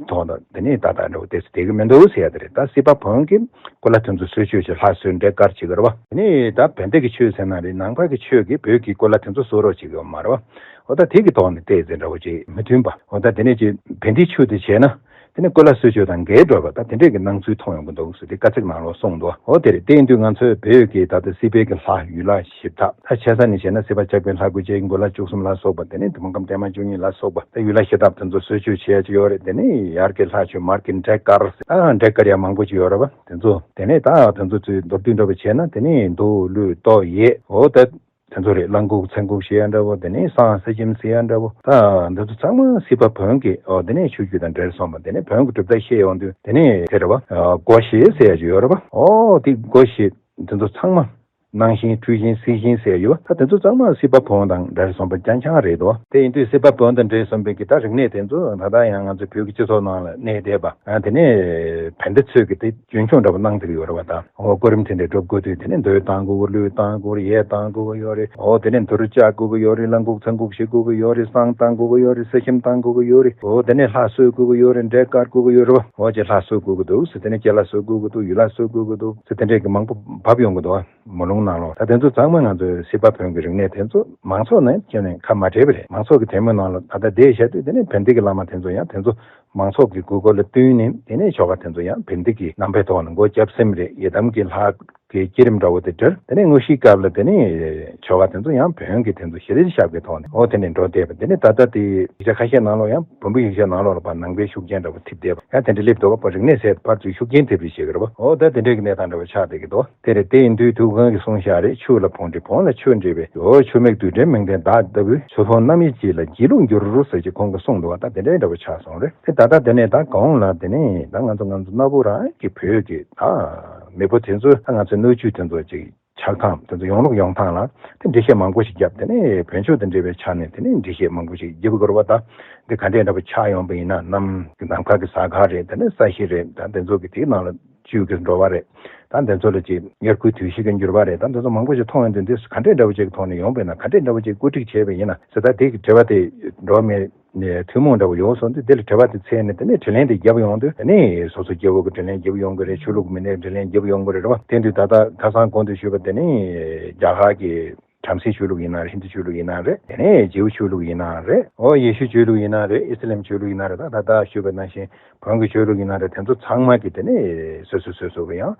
ཐོག་ནས་དེ་ནི་ད་ལྟ་འགྲོ་དེ་ཚོ་བསྡད་ཀྱི་མི་འདུག་ཟེར་ཡ་དེ་རེད། ད་སྲིད་པ་བོན་གྱིས་སྐུ་ལ་དེ་ཚོ་གསོལ་མཆོད་བྱེད་ལྷ་གསོལ་འབྲས་དཀར་བྱེད་ཀྱི་རེད་བ། དེ་ནི་ད་བན་དེ་གི་ཆོས་ཟེར་ན་རེད། ནང་པ་གི་ཆོས་ཀྱིས་བོད་ཀྱི་སྐུ་ལ་དེ་ཚོ་གསོལ་རོགས་བྱེད་ཀྱི་ཡོད་མ་རེད་བ། འོ་ད་དེ་གི་ཐོག་ནས་བལྟས་ཚེ་འདྲ་བོ་ཅིག་མི་མཐུན་པ། འོ་ད་དེ་ནས་ཅིག་བན་དེའི་ཆོས་དེ་བྱས་ན། དེ་ནས་སྐུ་ལ་གསོལ་མཆོད་དང་འགལ་འགྲོ་བ་ད་དེ་འདྲས་ཀྱི་སྣང་ཚུལ་མཐོང་ཡོང་གི་འདུག་ཟེར་ཏེ་བཀའ་ཚིགས་ནང་ལོགས་གསུངས་འདུག་འོ་དེ་རེད། དེ་ཡིན་དུས་ང་ཚོའི་བོད་ཀྱི་ད་ལྟ་སྲིད་པའི་གི་ལྷ་ཡུལ་ལྷ་གཞི་བདག་ད་ཆེ་ས་ནས་བྱས་ན་སྲིད་པ་ཆགས་པའི་ལྷ་དགུ་བྱས། མགོ་ལྷ་བཅུ་གསུམ་ལ་སོགས་པ། དེ་ནས་བོད་ཁམས་བརྟན་མ་བཅུ་གཉིས་ལ་སོགས་པ། ད་ཡུལ་ལྷ་གཞི་བདག་དེ་ཚོ་གསོལ་མཆོད་བྱེད་ཡ་ཅིག་ཡོད་རེད། དེ་ནས་ཡར་གྱི་ལྷ་མཆོད། མར་གྱི་འབྲས་དཀར་ཟེར། ཨ་འབྲས་དཀར་ཡ་མང་པོ་ཅིག་ཡོད་རེད་བ། དེ་ཚོ་དེ་ནས་ད་དེ་ཚོ་ཚོས་མདོར་བསྡུས་འདྲ་བ་བྱས་ན་དེ་ནས་མདོ་ཀླུ་གཏོ་ཡེ་འོ་ད། དེ་ཚོ་རེད། གླང་འགུགས་མཚན་འགུགས་ཞེས་ཡ་འདྲ་བོ། དེ་ནས་བསང་གསེར་སྐྱེམས་ཟེར་ཡ་འདྲ་བོ། ད་འདི་ཚོ་ཚང་མ་སྲིད་པ་བོན་གྱི་འོ་དེ་ནས་ཆོས་བརྒྱུད་དང་འབྲེལ་སོང་བ། དེ་ནས་བོན་གྱི་གྲུབ་མཐའ་བཤད་ཡོང་དུས་དེ་ནས་དེ་རེད་བ། སྒོ་བཞི་ཟེར་ཡ་ཅིག་ཡོད་རེད་བ། འོ་དེ་སྒོ་བཞི་དེ་ཚོ་ཚང་མ་སྣང་ཞེན་འཁྲུལ་ཞེན་སྲིད་ཞེན་ཟེར་ཡ་ཡོད་བ། ད་དེ་ཚོ་ཚང་མ་སྲིད་པ་བོན་དང་འབྲེལ་སོང་བ་རྐྱང་རྐྱང་རེད་དོ། དེ་ཡིན་དུས་སྲིད་པ་བོན་དང་འབྲེལ་སོང་བའི་གི་ད་རིག་གནས་དེ་ཚོ་ད་ལྟ་ཡང་ང་ཚོའི་བོད་ཀྱི་སྤྱི་ཚོགས་ནང་ལ་གནས་བསྡད་པ། ཨ་དེ་ནས་བན་དེ་ཚོས་གི་དེ་རྒྱུན་འཁྱོངས་འདྲ་བོ་གནང་བསྡད་ཀྱི་ཡོད་རེད་བ། ད། འོ་གོ་རིམ་དེ་འདྲའི་སྒྲུབ་དགོས་དུས་དེ་ནས་མདོས་བཏང་དགོས་ཀླུ་བཏང་དགོས་ཡས་བཏང་དགོས་ཡོད་རེད། འོ་དེ་ནས་མདོས་བཅག་དགོས་ཀྱི་ཡོད་རེད། གླང་འགུགས་མཚན་འགུགས་བྱེད་དགོས་ཀྱི་ཡོད་རེད། བསང་བཏང་དགོས་ཀྱི་ཡོད་རེད། གསེར་སྐྱེམས་བཏང་དགོས་ཀྱི་ཡོད་རེད། འོ་དེ་ནས་ལྷ་གསོལ་དགོས་ཀྱི་ཡོད་རེད། འབྲས་དཀར་དགོས་ཀྱི་ཡོད་རེད་བ། འོ་ཅེ་ལྷ་གསོལ་དགོས་ཀྱི་འདུག་ཟེར། དེ་ནས་ཅེ་ལྷ་གསོལ་དགོས་ཀྱི་འདུག་ཟེར། དེ་འདྲས་ཀྱི་མང་པོ་བབས་ཡོང་གི་འདུག་བ། མེ་ལོང་ནང་ལོགས་ད་དེ་ཚོ་ཚང་མ་ང་ཚོའི་སྲིད་པ་བོན་གྱི་རིག་གནས་དེ་ཚོ་མང་ཚོགས་ནས་ཁྱོན་ནས་ཁ་མ་བྲལ་བ་རེད། མང་ཚོགས་ཀྱི་དེ་མོའི་ནང་ལ་ད་ལྟ་བསྡད་བཞག་དུས་དེ་ནས་བན་དེ་གི་བླ་མ་དེ་ཚོ་ཡང་དེ་ཚོ་མང་ཚོགས་ཀྱི་དགོས་མཁོ་ལ་བསྟུན་ནས་དེ་ནས་ཆོ་ག་དེ་ཚོ་ཡང་བན་དེ་གི་རྣམ་པའི་ཐོག་ནས་སྒོ་བརྒྱབ་ཟིན་པ་རེད། ཡི་དམ་གྱི་ལྷ་གི་བསྐྱེད་རིམ་འདྲ་བོ་དེ་འབྲེལ། དེ་ནས་དངོས་གཞིའི་སྐབས་ལ་དེ་ནས་ཆོ་ག་དེ་ཚོ་ཡང་བོན་གྱི་དེ་ཚོ་གཞི་རིམ་ཞབས་ཀྱི་ཐོག་ནས་འོ་དེ་ནས་འགྲོ་བསྡད་པ། དེ་ནས་ད་ལྟ་དེ་ཡིག་ཆ་ཁ་ཤས་ནང་ལོགས་ཡང་བོན་པོའི་ཡིག་ཆ་ནང་ལོགས་ལ་ཕར་ནང་པའི་ཤུགས་རྐྱེན་འདྲ་བོ་ཐེབས་བསྡད་པ། ཡང་དེ་འདྲ་སླེབས་འདུག་ག་རིག་གནས་ཟེར་ཕར་ཚུར་ཤུགས་རྐྱེན་ཐེབས་རེས་བྱེད་ཀྱི་རེད་བ། འོ་ད་དེ་འདྲའི་གི་གནས་སྟངས་འདྲ་བོ་ཆགས་བསྡད་ཀྱི་འདུག་དེ་རེད། དེ་ཡིན་དུས་ཐུའུ་བཀྭན་གྱིས་གསུངས་བཞག་རེད། ཆུ་ལ་བོང་འདྲེ་བོང་ལ་ཆུ་འདྲེ་བས། འོ་ཆུ་མིག་རྡུལ་བྲལ་མིང་ལྡན་བདག་ལྟ་བུའི། ཆུ་ཕོངས་རྣམ་གཡེང་བྱེད་ལ་སྒྱིད་ལུག་འགྱུར་ཟེར་གྱི་ཁོང་གིས་གསུངས་འདུག་བ། ད་དེ་འདྲའི་འདྲ་བོ་ཆགས་སོང་རེད། དེ་ད་ལྟ་དེ་ནས་ད་གོང་ལ་དེ་ནས་ད་ང་ཚོ་ང་ཚོ་གནའ་བོ་རང་གི་བོད་ཀྱི་ད་མེས་པོ་དེ་ཚོས་ད་ང་ཚོའི་སྣོད་བཅུད་དེ་ཚོ་ཅིག་ཆགས་སྟངས་དེ་ཚོ་ཡོང་ལུགས་ཡོང་སྟངས་ལ་དེ་འགྲེལ་བཤད་མང་པོ་ཞིག་བརྒྱབ། དེ་ནས་བོན་ཆོས་དང་འབྲེལ་བའི་ཆ་ནས་དེ་ནས་འགྲེལ་བཤད་མང་པོ་ཞིག་བརྒྱབ་དགོས་རེད་བ། ད་འདི་ག་འདྲའི་འདྲ་བོ་ཆགས་ཡོང་པ་ཡིན་ན། གནམ་གྱི་ནམ་མཁའ་གི་གཟའ་སྐར་རེད། དེ་ནས་ས་གཞི་རེད། ད་དེ་ཚོ་གི་དེའི་ནང་ལ་ བཅུ་གི་འགྲོ་བ་རེད། ད་འདི་ཚོ་ལ་ཅིག་དབྱར་ཁུལ་དུས་བཞི་གི་འགྱུར་བ་རེད། ད་འདི་ཚོ་མང་པོ་ཞིག་མཐོང་ཡོང་དུས་འདི་ག་འདྲས་འདྲ་བོ་ཅིག་ཐོག་ནས་ཡོང་པས་ན་ག་འདྲས་འདྲ་བོ་ཅིག་བཀོད་སྒྲིག་བྱས་པས་ཡིན་ན་ཟེར། ད་དེ་གི་དྲི་བ་དེ་འགྲོ་བ་མིའི་ནས་ཐུན་མོང་འདྲ་བོ་ཡོང་སོང་དུས་དེ་ལ་དྲི་བ་དེ་འཚལ་ནས་དེ་ནས་དྲིས་ལན་དེ་རྒྱབ་ཡོང་དུས་དེ་ནས་སོ་སོ་སྐྱེ་བོ་གི་དྲིས་ལན་རྒྱབ་ཡོང་གི་རེད། ཆོས་ལུགས་མི་སྣའི་དྲིས་ལན་རྒྱབ་ཡོང་གི་རེད་རེད་བ། དེ་དུས་ད་ལྟ་ཁ་སང་གོང་དུ་ཞུས་པ་དེ་ནས་རྒྱ་གར་གྱི་བྲམ་ཟེའི་ཆོས་ལུགས་ཡིན་ན་རེད། ཧིན་དུ་ཆོས་ལུགས་ཡིན་ན་རེད། དེ་ནས་ཇིའུ་ཆོས་ལུགས་ཡིན་ན་རེད། ཨོ་ཡེ་ཤུ་ཆོས་ལུགས་ཡིན་ན་རེད། ཨི་སི་ལམ་ཆོས་ལུགས་ཡིན་ན་རེད། ད་ད་ལྟ་ཞུས་པ་ནང་བཞིན་བོན་གྱི་ཆོས་ལུགས་ཡིན་ན་རེད། དེ་ཚོ་ཚང་མ་གི་དེ་ནས་སོ་སོ་སོ་སོ་གི་ཡང་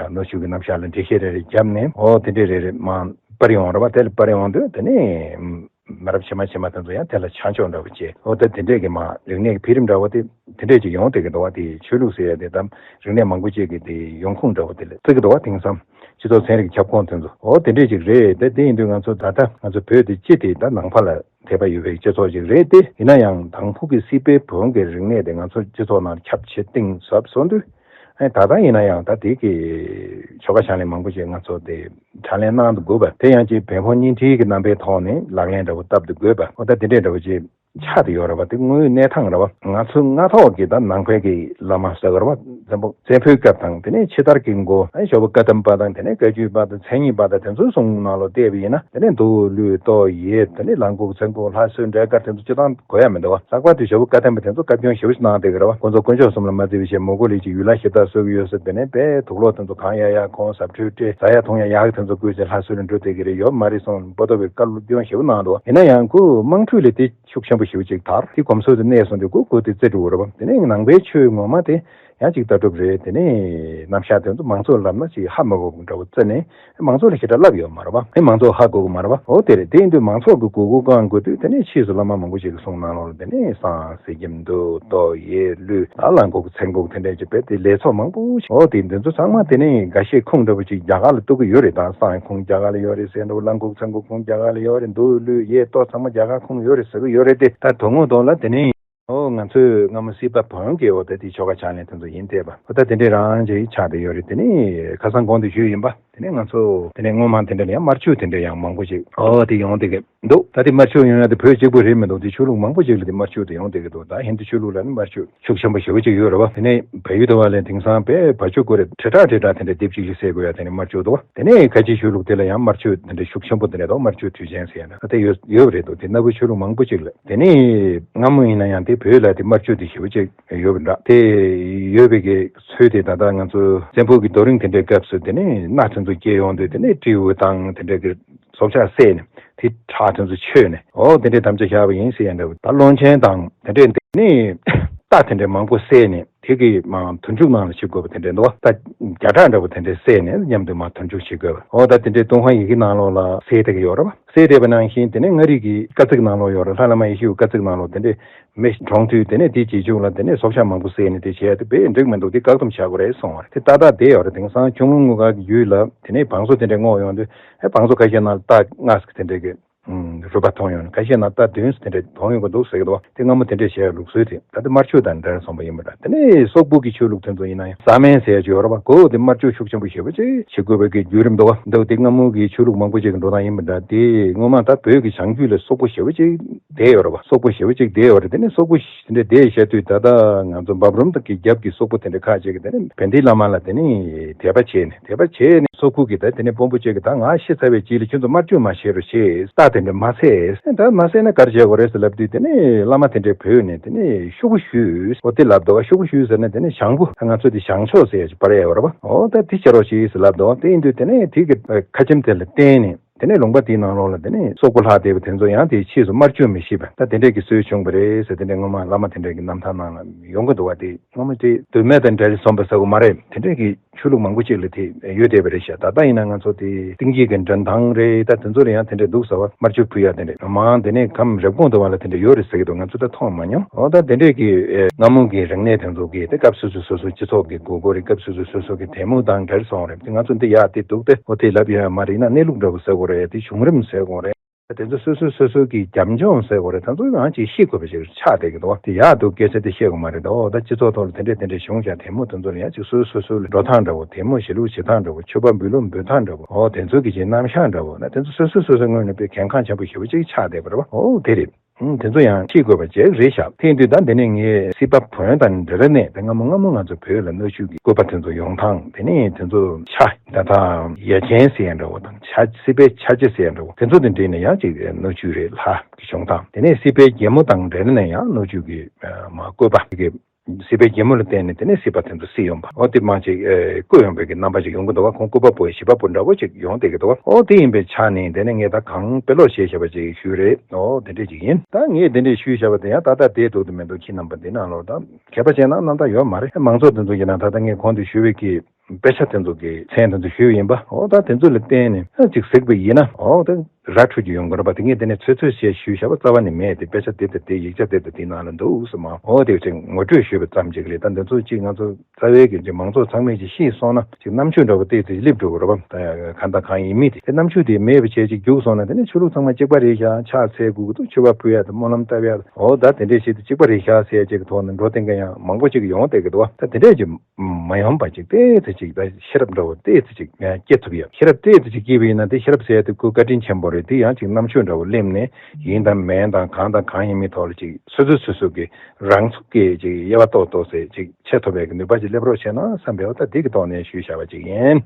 ནུ་ཞོ་གི་རྣམ་གཞག་ལ་འགྲེལ་བཤད་རེ་རེ་བརྒྱབ་ནས། ཨོ་དེ་འདྲས་རེ་རེ་མར་སྤར་ཡོང་རེད་བ། དེ་ལ་སྤར་ཡོང་དུས་དེ་ནས་མི་རབས་ཕྱི་མ་ཕྱི་མ་དེ་ཚོ་ཡང་དེ་ལ་ཆ་འཇོག་འདྲ་བོ་བྱས། ཨོ་ད་དེ་འདྲས་ཀྱི་མ་རིག་གནས་ཀྱི་འཕེལ་རིམ་འདྲ་བོ་དེ་དེ་འདྲས་ཅིག་ཡོང་བསྡད་ཀྱི་འདུག་བ། དེ་ཆོས་ལུགས་ཟེར་ཡ་དེ་དམ་རིག་གནས་མང་པོ་ཅིག་གི་དེ་ཡོང་ཁུངས་འདྲ་བོ་དེ་ལ་བརྩི་གི་འདུག་བ། དེང་སང་སྤྱི་ཚོགས་ཚན་རིག་ཁྱབ་ཁོངས་དེ་ཚོ། ཨོ་དེ་འདྲས་ཅིག་རེད། དེ་དེ་ཡིན་དུས་ང་ཚོ་ད་ལྟ་ང་ཚོ་བོད་དེ་སྤྱི་དེ་ད་ནང་པ་ལ་དད་པ་ཡོད་པའི་སྤྱི་ཚོགས་ཅིག་རེད་དེ། ཡིན་ན་ཡང་དང་ཕུ་གི་སྲིད་པའི་བོན་གྱི་རིག་གནས་དེ་ང་ཚོ་སྤྱི་ཚོགས་ནང་ཁྱབ་ཆེ་གཏིང་ཟབ་སོང་དུས། ཨེ་ད་ལྟ་ཡིན་ན་ཡང་ད་དེ་གི་ཆོ་ག་ཕྱག་ལེན་མང་པོ་ཞིག་ང་ཚོ་དེ་ཕྱག་ལེན་གནང་དུ་དགོས་པ། དེ་ཡང་ཅིག་བོན་པོ་བརྙན་འཕྲིན་གྱི་རྣམ་པའི་ཐོག་ནས་ལག་ལེན་འདྲ་བོ་བསྟར་དུ་དགོས་པ། ཨོ་ད་དེ་འདྲས་འདྲ་བོ་ཅིག་ཆགས་དུ་ཡོད་རེད་བ། དེ་དངོས་གནས་ཐང་རེད་བ། ང་ཚོ་སྔ་ཐོག་གི་ད་ནང་པའི་གི་བླ་མ་ཟེར་དགོས་རེད་བ། བཙན་པོ་བཙན་པོའི་སྐབས་དང་དེ་ནས་ཕྱི་དར་གྱི་མགོ་ཨེ་ཞོགས་པ་བཀའ་གདམས་པ་དང་དེ་ནས་བཀའ་བརྒྱུད་པ་དང་མཚན་ཉིད་པ་དང་དེ་ཚོའི་གསུང་ནང་ལོགས་བལྟས་པ་ཡིན་ན། དེ་ནས་མདོ་ལུས་ཏོག་དབྱིབས་དེ་ནས་ལམ་འགོག་མཚན་འགོག་ལྷ་གསོལ་འབྲས་དཀར་དེ་ཚོ་སྤྱི་བཏང་གོ་ཡ་མི་འདུག་བ། ལྷག་པར་དུ་ཞོགས་པ་བཀའ་གདམས་པ་དེ་ཚོ་བཀའ་བཀྱོན་ཞེ་པོ་ཞིག་གནང་བསྡད་ཀྱི་རེད་བ། ཁོང་ཚོ་དཀོན་མཆོག་གསུམ་ལ་མ་བརྩི་བའི་ཕྱིར་མོའུ་འགལ་ལས་ཀྱི་ཡུལ་ལྷ་གཞི་བདག་གསོལ་གྱི་ཡོད་ཟེར། དེ་ནས་དཔེ་དུག་ལོག་དེ་ཚོ་གང་ཡ་ཡ་གོང་ཟབ་འཕྲུལ་སྤྲད། ཟ་ཡ་འཐུང་ཡ་ཡག་དེ་ཚོ་བསྐུལ་ཚེ་ལྷ་གསོལ་ལ་འགྲོ་བསྡད་ཀྱི་རེད། ཡོད་མ་རེད་གསུངས་པོ་ཏོ་བའི་བཀའ་བཀྱོན་ཞེ་པོ་གནང་འདུག་ཡིན་ན་ཡང་ཁོ་དམངས་ཁྲོད་ལས་དེ་ཤུགས་ཆེན་པོ་ཞེ་པོ་ཅིག་དར་དེ་གོམས་སྲོལ་དུ་གནས་སོང་དུས་ཁོ་ཁོ་དེ་རྩེ་འགྲོ་གི་རེད་བ། དེ་ནས་ནང་པའི་ཆོས་ངོ་མ་དེ་ཡང་ཅིག་ལྟ་གྲུབ་རེད། དེ་ནས་རྣམ་གཞག་དེ་ཚོ་མང་ཚོགས་ལབ་ན་ཅིག་ཧ་མ་གོ་གི་འདྲ་བོ་བརྩི་ནས། མང་ཚོགས་ལ་ཞེ་དྲག་ལབ་ཡོད་མ་རེད་བ། ཨེ་མང་ཚོགས་ཧ་གོ་གི་མ་རེད་བ། འོ་དེ་རེད། དེ་ཡིན་དུས་མང་ཚོགས་ཀྱི་མགོ་སྐོར་བསྐང་དགོས་དུས་དེ་ནས་ཕྱིས་སུ་བླ་མ་མང་པོ་ཞིག་གི་གསུང་ནང་ལོགས་ལ་དེ་ནས་བསང་གསེར་སྐྱེམས་འདུད་ཏོག་དབྱིབས་གླུད་ད་ལམ་འགོག་མཚན་འགོག་དེ་འདྲས་ཀྱི་བེད་དེ་ལས་ཚོགས་མང་པོ་ཞིག་འོ་དེ་འདི་ཚོ་ཚང་མ་དེ་ནས་འགའ་ཤས་ཁུངས་འདྲ་པོ་ཅིག་རྒྱ་གར་ལ་གཏུག་གི་ཡོད་རེད། ད་བསང་ཁུངས་རྒྱ་གར་ལ་ཡོད་རེད་ཟེར་འདྲ་བོ། ལམ་འགོག་མཚན་འགོག་ཁུངས་རྒྱ་གར་ལ་ཡོད་རེད། འདུད་གླུད་དབྱེ་ཏོག་ཚང་མ་རྒྱ་གར་ཁུངས་ཡོད་རེད་ཟེར་གི་ཡོད་རེད་དེ། ད་དོན་དངོས་ཐོག་ལ་དེ་ནས། ཨོ་ང་ཚོས་སྔ་མོ་སྲིད་པ་བོན་གྱི་འོ་ད་དེ་ཆོ་ག་ཕྱག་ལེན་དེ་ཚོ་ཡིན་བསྡད་པ། འོ་ད་དེ་འདྲས་རང་ཅིག་ཆགས་བསྡད་ཡོད་རེད། དེ་ནས་ཁ་སང་གོང་དུ་ཞུས་ཡིན་པ། དེ་ནས་ང་ཚོ་དེ་ནས་སྔོན་མ་དེ་འདྲས་ལ་ཡང་དམར་མཆོད་དེ་འདྲས་ཡང་མང་པོ་ཅིག་ཨོ་དེ་ཡོང་བསྡད་ཀྱི་འདུག་ད་དེ་དམར་མཆོད་ཡོང་ཡ་དེ་བོད་གཅིག་པུ་རེད་མི་འདུག་དེ་ཆོས་ལུགས་མང་པོ་ཅིག་ལ་དེ་དམར་མཆོད་དེ་ཡོང་བསྡད་ཀྱི་འདུག་ད་ཧིན་དུ་ཆོས་ལུགས་ལ་ནི་དམར་མཆོད་ཤུགས་ཆེན་པོ་ཞེ་པོ་ཅིག་ཡོད་རེད་བ། དེ་ནས་བལ་ཡུལ་དུ་བ་ལས་དེང་སང་དཔེ་བ་ཅོ་དགོས་རེད། ཁྲི་ཕྲག་ཁྲི་ཕྲག་དེ་འདྲས་དེབ་ཅིག་ཅིག་གསལ་དགོས་ཡ་དེ་ནས་དམར་མཆོད་འདུག་བ། དེ་ནས་ཁ་ཆེའི་ཆོས་ལུགས་དེ་ལ་ཡང་དམར་མཆོད་དེ་འདྲས་ཤུགས་ཆེན་པོ་དེ་འདྲས་འདུག་དམར་མཆོད་དུས་ཆེན་ཟེར་ཡ་འདྲ་ད་དེ་ཡོད་ཡོད་རེད་འདུག་དེ་སྣ་བུ་ཆོས་ལུགས་མང་པོ་ཅིག་ལ། དེ་ནས་སྔ་མོ་ཡིན་ན་ཡང་དེ་བོད་ལ་དེ་དམར་མཆོད་དེ་ཞེ་པོ་ཅིག་ཡོད་པ་འདྲ། དེ་ཡོད་པའི་གི་ཚུལ་དེ་ད་ལྟ་ང་ཚོ་བཙན་པོ་གི་རྡོ་རིང་དེ་འདྲའི་སྐབས་སུ་དེ་ནས་གནའ་དེ་ཚོ་སྐྱེལ་ཡོང་དུས་དེ་ནས་སྤྲེའུ་དང་དེ་འདྲ་གི་སྲོག་ཆགས་བསད་ནས་དེ་ཁྲག་དེ་ཚོ་མཆོད་ནས་འོ་དེ་འདྲའི་དམ་བཅའ་བཞག་པ་ཡིན་ཟེར་ཡ་འདྲ་བོ། ད་བློན་ཆེན་དང་དེ་འདྲས་དེ་ནས་རྟ་དེ་འདྲའི་མང་པོ་བསད་ནས་དེ་གི་མ་དུར་འཇུག་ནང་ལ་བྱེད་དགོས་པ་དེ་འདྲས་འདུག་བ། རྟ་བརྒྱ་ཕྲག་འདྲ་བོ་དེ་འདྲས་བསད་ནས་མཉམ་དུ་མ་དུར་འཇུག་བྱེད་དགོས་པ། འོ་ད་དེ་འདྲའི་ཏུན་ཧོང་ཡི་གེ་ནང་ལོགས་ལ་གསལ་བསྡད་ཀྱི་ཡོད་རེད་བ། གསལ་བསྡད་པ་ནང་བཞིན་དེ་ནས་མངའ་རིས་ཀྱི་བཀའ་གཙིགས་ནང་ལོགས་ཡོད་རེད། ལྷ་བླ་མ་ཡེ་ཤེས་བཀའ་གཙིགས་ནང་ལོགས་དེ་འདྲས་མེ་གྲོངས་དུས་དེ་ནས་དེའི་རྗེས་འཇུག་ལ་དེ་ནས་སྲོག་ཆགས་མང་པོ་བསད་ནས་དེ་བྱས་ཏེ་དཔེ་འགྲིག་མི་འདུག་དེ་བཀག་སྡོམ་བྱ་དགོས་རེད་གསུངས་པ་རེད། དེ་ཏག་ཏག་བསྡད་ཡོད་རེད། དེང་སང་ཁྱུང་ལུང་དངུལ་དཀར་གྱི་ཡུལ་ལ་དེ་ནས་བང་མཛོད་དེ་འདྲས་བསྔོགས་ཡོང་དུས་ཨེ་བང་མཛོད་ཁ་ཤས་ནང་ལ་རྟ་ལྔ་ཙམ་དེ་འདྲས་ཀྱི་རུས་པ་མཐོང་ཡོང་ནས་ཁ་ཤས་ནང་རྟ་བདུན་ཙམ་དེ་འདྲས་མཐོང་ཡོང་གི་འདུག་ཟེར་གི་འདུག་དེ་སྔ་མོ་དེ་འདྲས་བྱས་ལུགས་སྲོལ་དེ་ད་ལྟ་དམར་མཆོད་དང་འདྲ་སོང་པ་ཡིན་པ་འདྲ། དེ་ནས་སོག་པོ་གི་ཆོས་ལུགས་དེ་ཚོ་ཡིན་ན་ཡང་ཟ་མན་ཟེར་ཡ་ཅིག་ཡོད་རེད་བ། གོ་དེ་དམར་མཆོད་ཤུགས་ཆེན་པོ་ཞེ་པོ་ཅིག་བྱེད་དགོས་པའི་གི་བརྒྱུད་རིམ་འདུག་བ། འདུག་དེ་སྔ་མོ་གི་ཆོས་ལུགས་མང་པོ་ཅིག་གི་འགྲོ་སྟངས་ཡིན་པ་འདྲ། དེ་སྔོན་མ་ད་བོད་ཀྱི་བྱང་རྒྱུད་ལ་སོག་པོ་ཞེ་པོ་ཅིག་བསྡད་ཡོད་རེད་བ། སོག་པོ་ཞེ་པོ་ཅིག་བསྡད་ཡོད་རེད། དེ་ནས་སོག་པོ་དེ་འདྲས་བསྡད་བཞག་དུས་ད་ལྟ་ང་ཚོ་འབབ་རོམ་དང་གི་རྒྱབ་ཀྱི་སོག་པོ་དེ་འདྲས་ཁག་ཅིག་གིས་དེ་ནས་བན་དེ་བླ་མ་ལ་དེ་ནས་དད་པ་བྱས་ནས་དད་པ་བྱས་ནས་སོག་པོ་གིས་ད་དེ་ནས་དཔོན་པོ་ཅིག་གིས་ད་ང་ཤི་ཚར་བའི་རྗེས་ལ་ཁྱོད་ཚོ་དམར་མཆོད་མ་བྱེད་རོགས་བྱེད། རྟ་དེ་འདྲས་མ་བསད། ད་མ་བསད་ན་ག་རེ་བྱེད་དགོས་རེད་ཟེར་ལབ་དུས་དེ་ནས་བླ་མ་དེ་འདྲས་བོས་ནས་དེ་ནས་ཤོག་བུ་གཞུས། འོ་དེ་ལབ་འདུག་ཤོག་བུ་གཞུས་ཟེར་ན་དེ་ནས་བྱང་བུ་ང་ཚོ་དེ་བྱང་ཕྱོགས་ཟེར་ཡ་ཅིག་སྤར་ཡ་ཡོད་རེད་བ། འོ་ད་དེ་བྱེད་རོགས་བྱེད་ཟེར་ལབ་འདུག་དེ་ཡིན་དུས་དེ་ནས་དེ་གི་ཁ་ཆེམས་དེ་ལ་བརྟེན་ནས། དེ་ནས་ལུང་པ་དེའི་ནང་ལོགས་ལ་དེ་ནས་སོག་པོ་ལྷག་བསྡད་པ་དེ་ཚོ་ཡང་དེའི་ཕྱིས་སུ་དམར་མཆོད་མི་ཤེས་པ་ད་དེ་འདྲས་ཀྱི་སྲོལ་བྱུང་བ་རེད་ཟེར། དེ་འདྲས་སྔོན་མ་བླ་མ་དེ་འདྲས་ཀྱི་རྣམ་ཐར་ནང་ལ་ཡོང་གི་འདུག་བ། དེ་སྔོན་མ་དེ་དོན་མེད་དང་འབྲལ་སོང་བ་ཟེར་དགོས་མ་རེད། དེ་འདྲས་ཀྱི་ཆོས་ལུགས་མང་པོ་ཅིག་ལ་དེ་ཡོད་བསྡད་པ་རེད་ཤག་ད་ལྟ་ཡིན་ན་ང་ཚོ་དེ་གཏིང་སྐྱེས་ཀྱི་འགྲོ་སྟངས་རེད། ད་དེ་ཚོ་ལ་ཡང་དེ་འདྲས་འདུག་ཟེར་བ། དམར་མཆོད་ཕུལ་ཡ་དེ་འདྲས་མང་དེ་ནས་ཁམས་རེབ་གོང་དུ་བ་ལ་དེ་འདྲས་ཡོད་རེད་ཟེར་གི་འདུག་ང་ཚོ་ད་མཐོང་མ་མྱོང་། འོ་ད་དེ་འདྲས་ཀྱི་སྔ་མོ་གི་རིག་གནས་དེ་ཚོ་གི་དེ་སྐབས་སོ་སོ་སོ་སོ་སྤྱི་ཚོགས་ཀྱི་དགོས་མཁོ་རེད། སྐབས་སོ་སོ་སོ་སོ་གི་དད་མོས་དང་འབྲེལ་སོང་རེད། དེ་ང་ཚོ་འདི་ཡག་དེ་སྡུག་དེ་འོ་དེ་ལབ་ཡོད་མ་རེད། ཡིན་ན་གནས་ལུགས་འདྲ་བོ་ཟེར་དགོས་རེད། དེ་བྱུང་རིམ་ཟེར་དགོས་རེད། དེ་ཚོ་སོ་སོ་སོ་སོ་གི་རྒྱབ་ལྗོངས་ཟེར་དགོས་རེད། ད་ཚོ་རང་གིས་ཤེས་དགོས་པ་ཞིག་ཆགས་བསྡད་ཀྱི་འདུག་དེ་ཡག་སྡུག་སྐད་ཆ་དེ་བཤད་དགོས་མ་རེད། འོ་ད་སྤྱི་ཚོགས་ཐོག་ལ་དེ་འདྲས་དེ་འདྲས་བྱུང་བཞག་དད་མོས་དེ་ཚོ་ལ་ཡང་ཅིག་སོ་སོ་སོ་སོ་ལ་འགྲོ་སྟངས་འདྲ་བོ། དད་མོས་བྱེད་ལུགས་བྱེད་སྟངས་འདྲ་བོ། མཆོད་པ་འབུལ་ལུགས་འབུལ་སྟངས་འདྲ་བོ། འོ་དེ་ཚོ་གི་ཅིག་རྣམ་གཞག་འདྲ་བོ། ད་དེ་ཚོ་སོ་སོ་སོ་སོའི་ངོས་ནས་དཔེ་གལ་འགངས་ཆེན་པོ་ཞེ་པོ་ཅིག་ཆགས་བསྡད་པ་རེད་བ། འོ་དེ་རེད། ཨང་། དེ་ཚོ་ཡང་ཤེས་དགོས་པ་ཅིག་རེད་ཤག་དེ་ཡིན་དུས་ད་འདི་ནས་ངས་སྲིད་པ་བོན་དང་འབྲེལ་ནས་དེ་སྔ་མོ་སྔ་མོ་ང་ཚོ་བོད་ལ་གནའ་ཤུལ་གྱི་སྐུད་པ་དེ་ཚོ་ཡོང་སྟངས། དེ་ནས་དེ་ཚོ་ཆ་ད་ལྟ་ཡ་ཆེན་ཟེར་ཡ་འདྲ་བོ་དང་། ཆ་སྲིད་པའི་ཆ་ཆེ་ཟེར་ཡ་འདྲ་བོ། དེ་ཚོ་དེ་འདྲ་ནས་ཡང་ཅིག་གནའ་ཤུལ་རེད་ལྷ་གི་བྱུང་སྟངས། དེ་ནས་སྲིད་པའི་རྒྱལ་མོ་དང་འབྲེལ་ནས་ཡང་གནའ་ཤུལ་གྱི་མ་སྐུད་པ་གི་སྲིད་པའི་རྒྱལ་མོ་ལ་བརྟེན་ནས་དེ་ནས་སྲིད་པ་དེ་ཚོ་སྲིད་ཡོང་བ། འོ་དེ་མ་ཅིག་ཨེ་བསྐུལ་ཡོང་བའི་གི་རྣམ་པ་ཅིག་ཡོང་གི་འདུག་བ། ཁོང་སྐུད་པ་པོ་བཞི་པ་པོ་འདྲ་བོ་ཅིག་ཡོང་བསྡད་ཀྱི་འདུག་བ། འོ་དེ་ཡིན་པའི་ཆ་ནས་དེ་ནས་ངས་ད་གང་དཔེ་ཀློག་བྱས་བཞག་པ་ཅིག་ཞུས་རེད། འོ་དེ་འདྲས་ཅིག་ཡིན། ད་ངས་དེ་འདྲས་ཞུས་བཞག་པ་དེ་ཡང་ཏག་ཏག་བསྡད་འདུག་དང་མི་འདུག་ཁྱེད་རྣམ་པ་འདི་ནང་ལོགས་ད་མཁས་པ་བྱས་ན་རྣམ་དག་ཡོད་མ་རེད། མང་ཚོགས་དེ་ཚོ་ཡིན་ན་ད་ལྟ་ངས་གོང་དུ་ཞུས་པའི་གི་དཔེ་ཆ་དེ་ཚོ་གི་མཚན་དེ་ཚོ་ཞུས་ཡིན་པ། འོ་ད་དེ་ཚོ་ལ་བརྟེན་ནས་ཨ་ཅིག་གཟིགས་པ་ཡིན་ན་འོ་ད་ར་འཕྲོད་ཀྱི་ཡོང་གི་རེད་པ། དེ་ངས་དེ་ནས་ཚོད་ཚོད་བྱས་ཞུས་བཞག་པ་རྩ་བ་ནས་མེད། དེ་དཔེ་ཆ་དེ་དང་དེ་ཡིག་ཆ་དེ་དང་དེའི་ནང་ལ་འདུག་སེ་མ། འོ་དེ་ཅིག་ངོ་སྤྲོད་ཞུས་པ་ཙམ་ཅིག་རེད། ད་འདི་ཚོ་ཅིག་ང་ཚོ་རྩ་བའི་གི་ཅིག་མང་ཚོགས་ཚང་མས་ཅིག་ཤེས་སོང་ན་ཅིག་རྣམ་དཔྱོད་འདྲ་བོ་ཏོག་ཙམ་སླེབས་འགྲོ་གི་རེད་པ། ད་གང་དང་གང་ཡིན་མིན་དེ། དེ་རྣམ་དཔྱོད་དེ་མེད་པ་བྱས་ཅིག་རྒྱུགས་སོང་ན་དེ་ནས་ཆོས་ལུགས་ཚང་མ་གཅིག་པ་རེད་ཤག་ཕྱག་འཚལ་དགོས་ཀྱི་འདུག་མཆོད་པ་ཕུལ་ཡ་དང་སྨོན་ལམ་བཏབ་ཡ་དང་། འོ་ད་དེ་འདྲས་བྱེད་དུས་གཅིག་པ་རེད་ཤག་ཟེར་ཡ་ཅིག་གི་ཐོག་ནས་འགྲོ་བསྡད་མཁན་ཡང་མང་པོ་ཅིག་ཡོང་བསྡད་ཀྱི་འདུག་བ། ད་དེ་འདྲས་ཅིག་མ་ཡོང་པ་ཅིག་ཏོག་ཙམ་ཅིག་ད་ཤེས་རབ་འདྲ་བོ་ཏོག་ཙམ་ཅིག་སྐྱེ་ཐུབ་ཡ། ཤེས་རབ་ཏོག་ཙམ་ཅིག་སྐྱེས་པ་ཡིན་ན་དེ་ཤེས་རབ་ཟེར་ཡ་དེ་ཁོ་བཀའ་དྲིན་ཆེན་པོ་རེད། དེ་ཡང་ཅིག་རྣམ་དཔྱོད་འདྲ་བོ་སླེབས་ནས་ཡིན་དང་མིན་དང་གང་དང་གང་ཡིན་མིན་ཐོག་ལ་ཅིག་སོ་སོ་སོ་སོ་གི་རང་ཚུགས་ཀྱིས་ཅིག་དབྱེ་བ་ཏོག་ཏོག་ཙམ་ཅིག་ཕྱེ་ཐུབ་པའི་གི་ནུས་པ་ཅིག་སླེབས་རོགས་བྱས་ན་བསམ་པའི། འོ་ད་དེ་གི་ཐོག་ནས་ཞུས་བཞག་པ་ཅིག་ཡིན།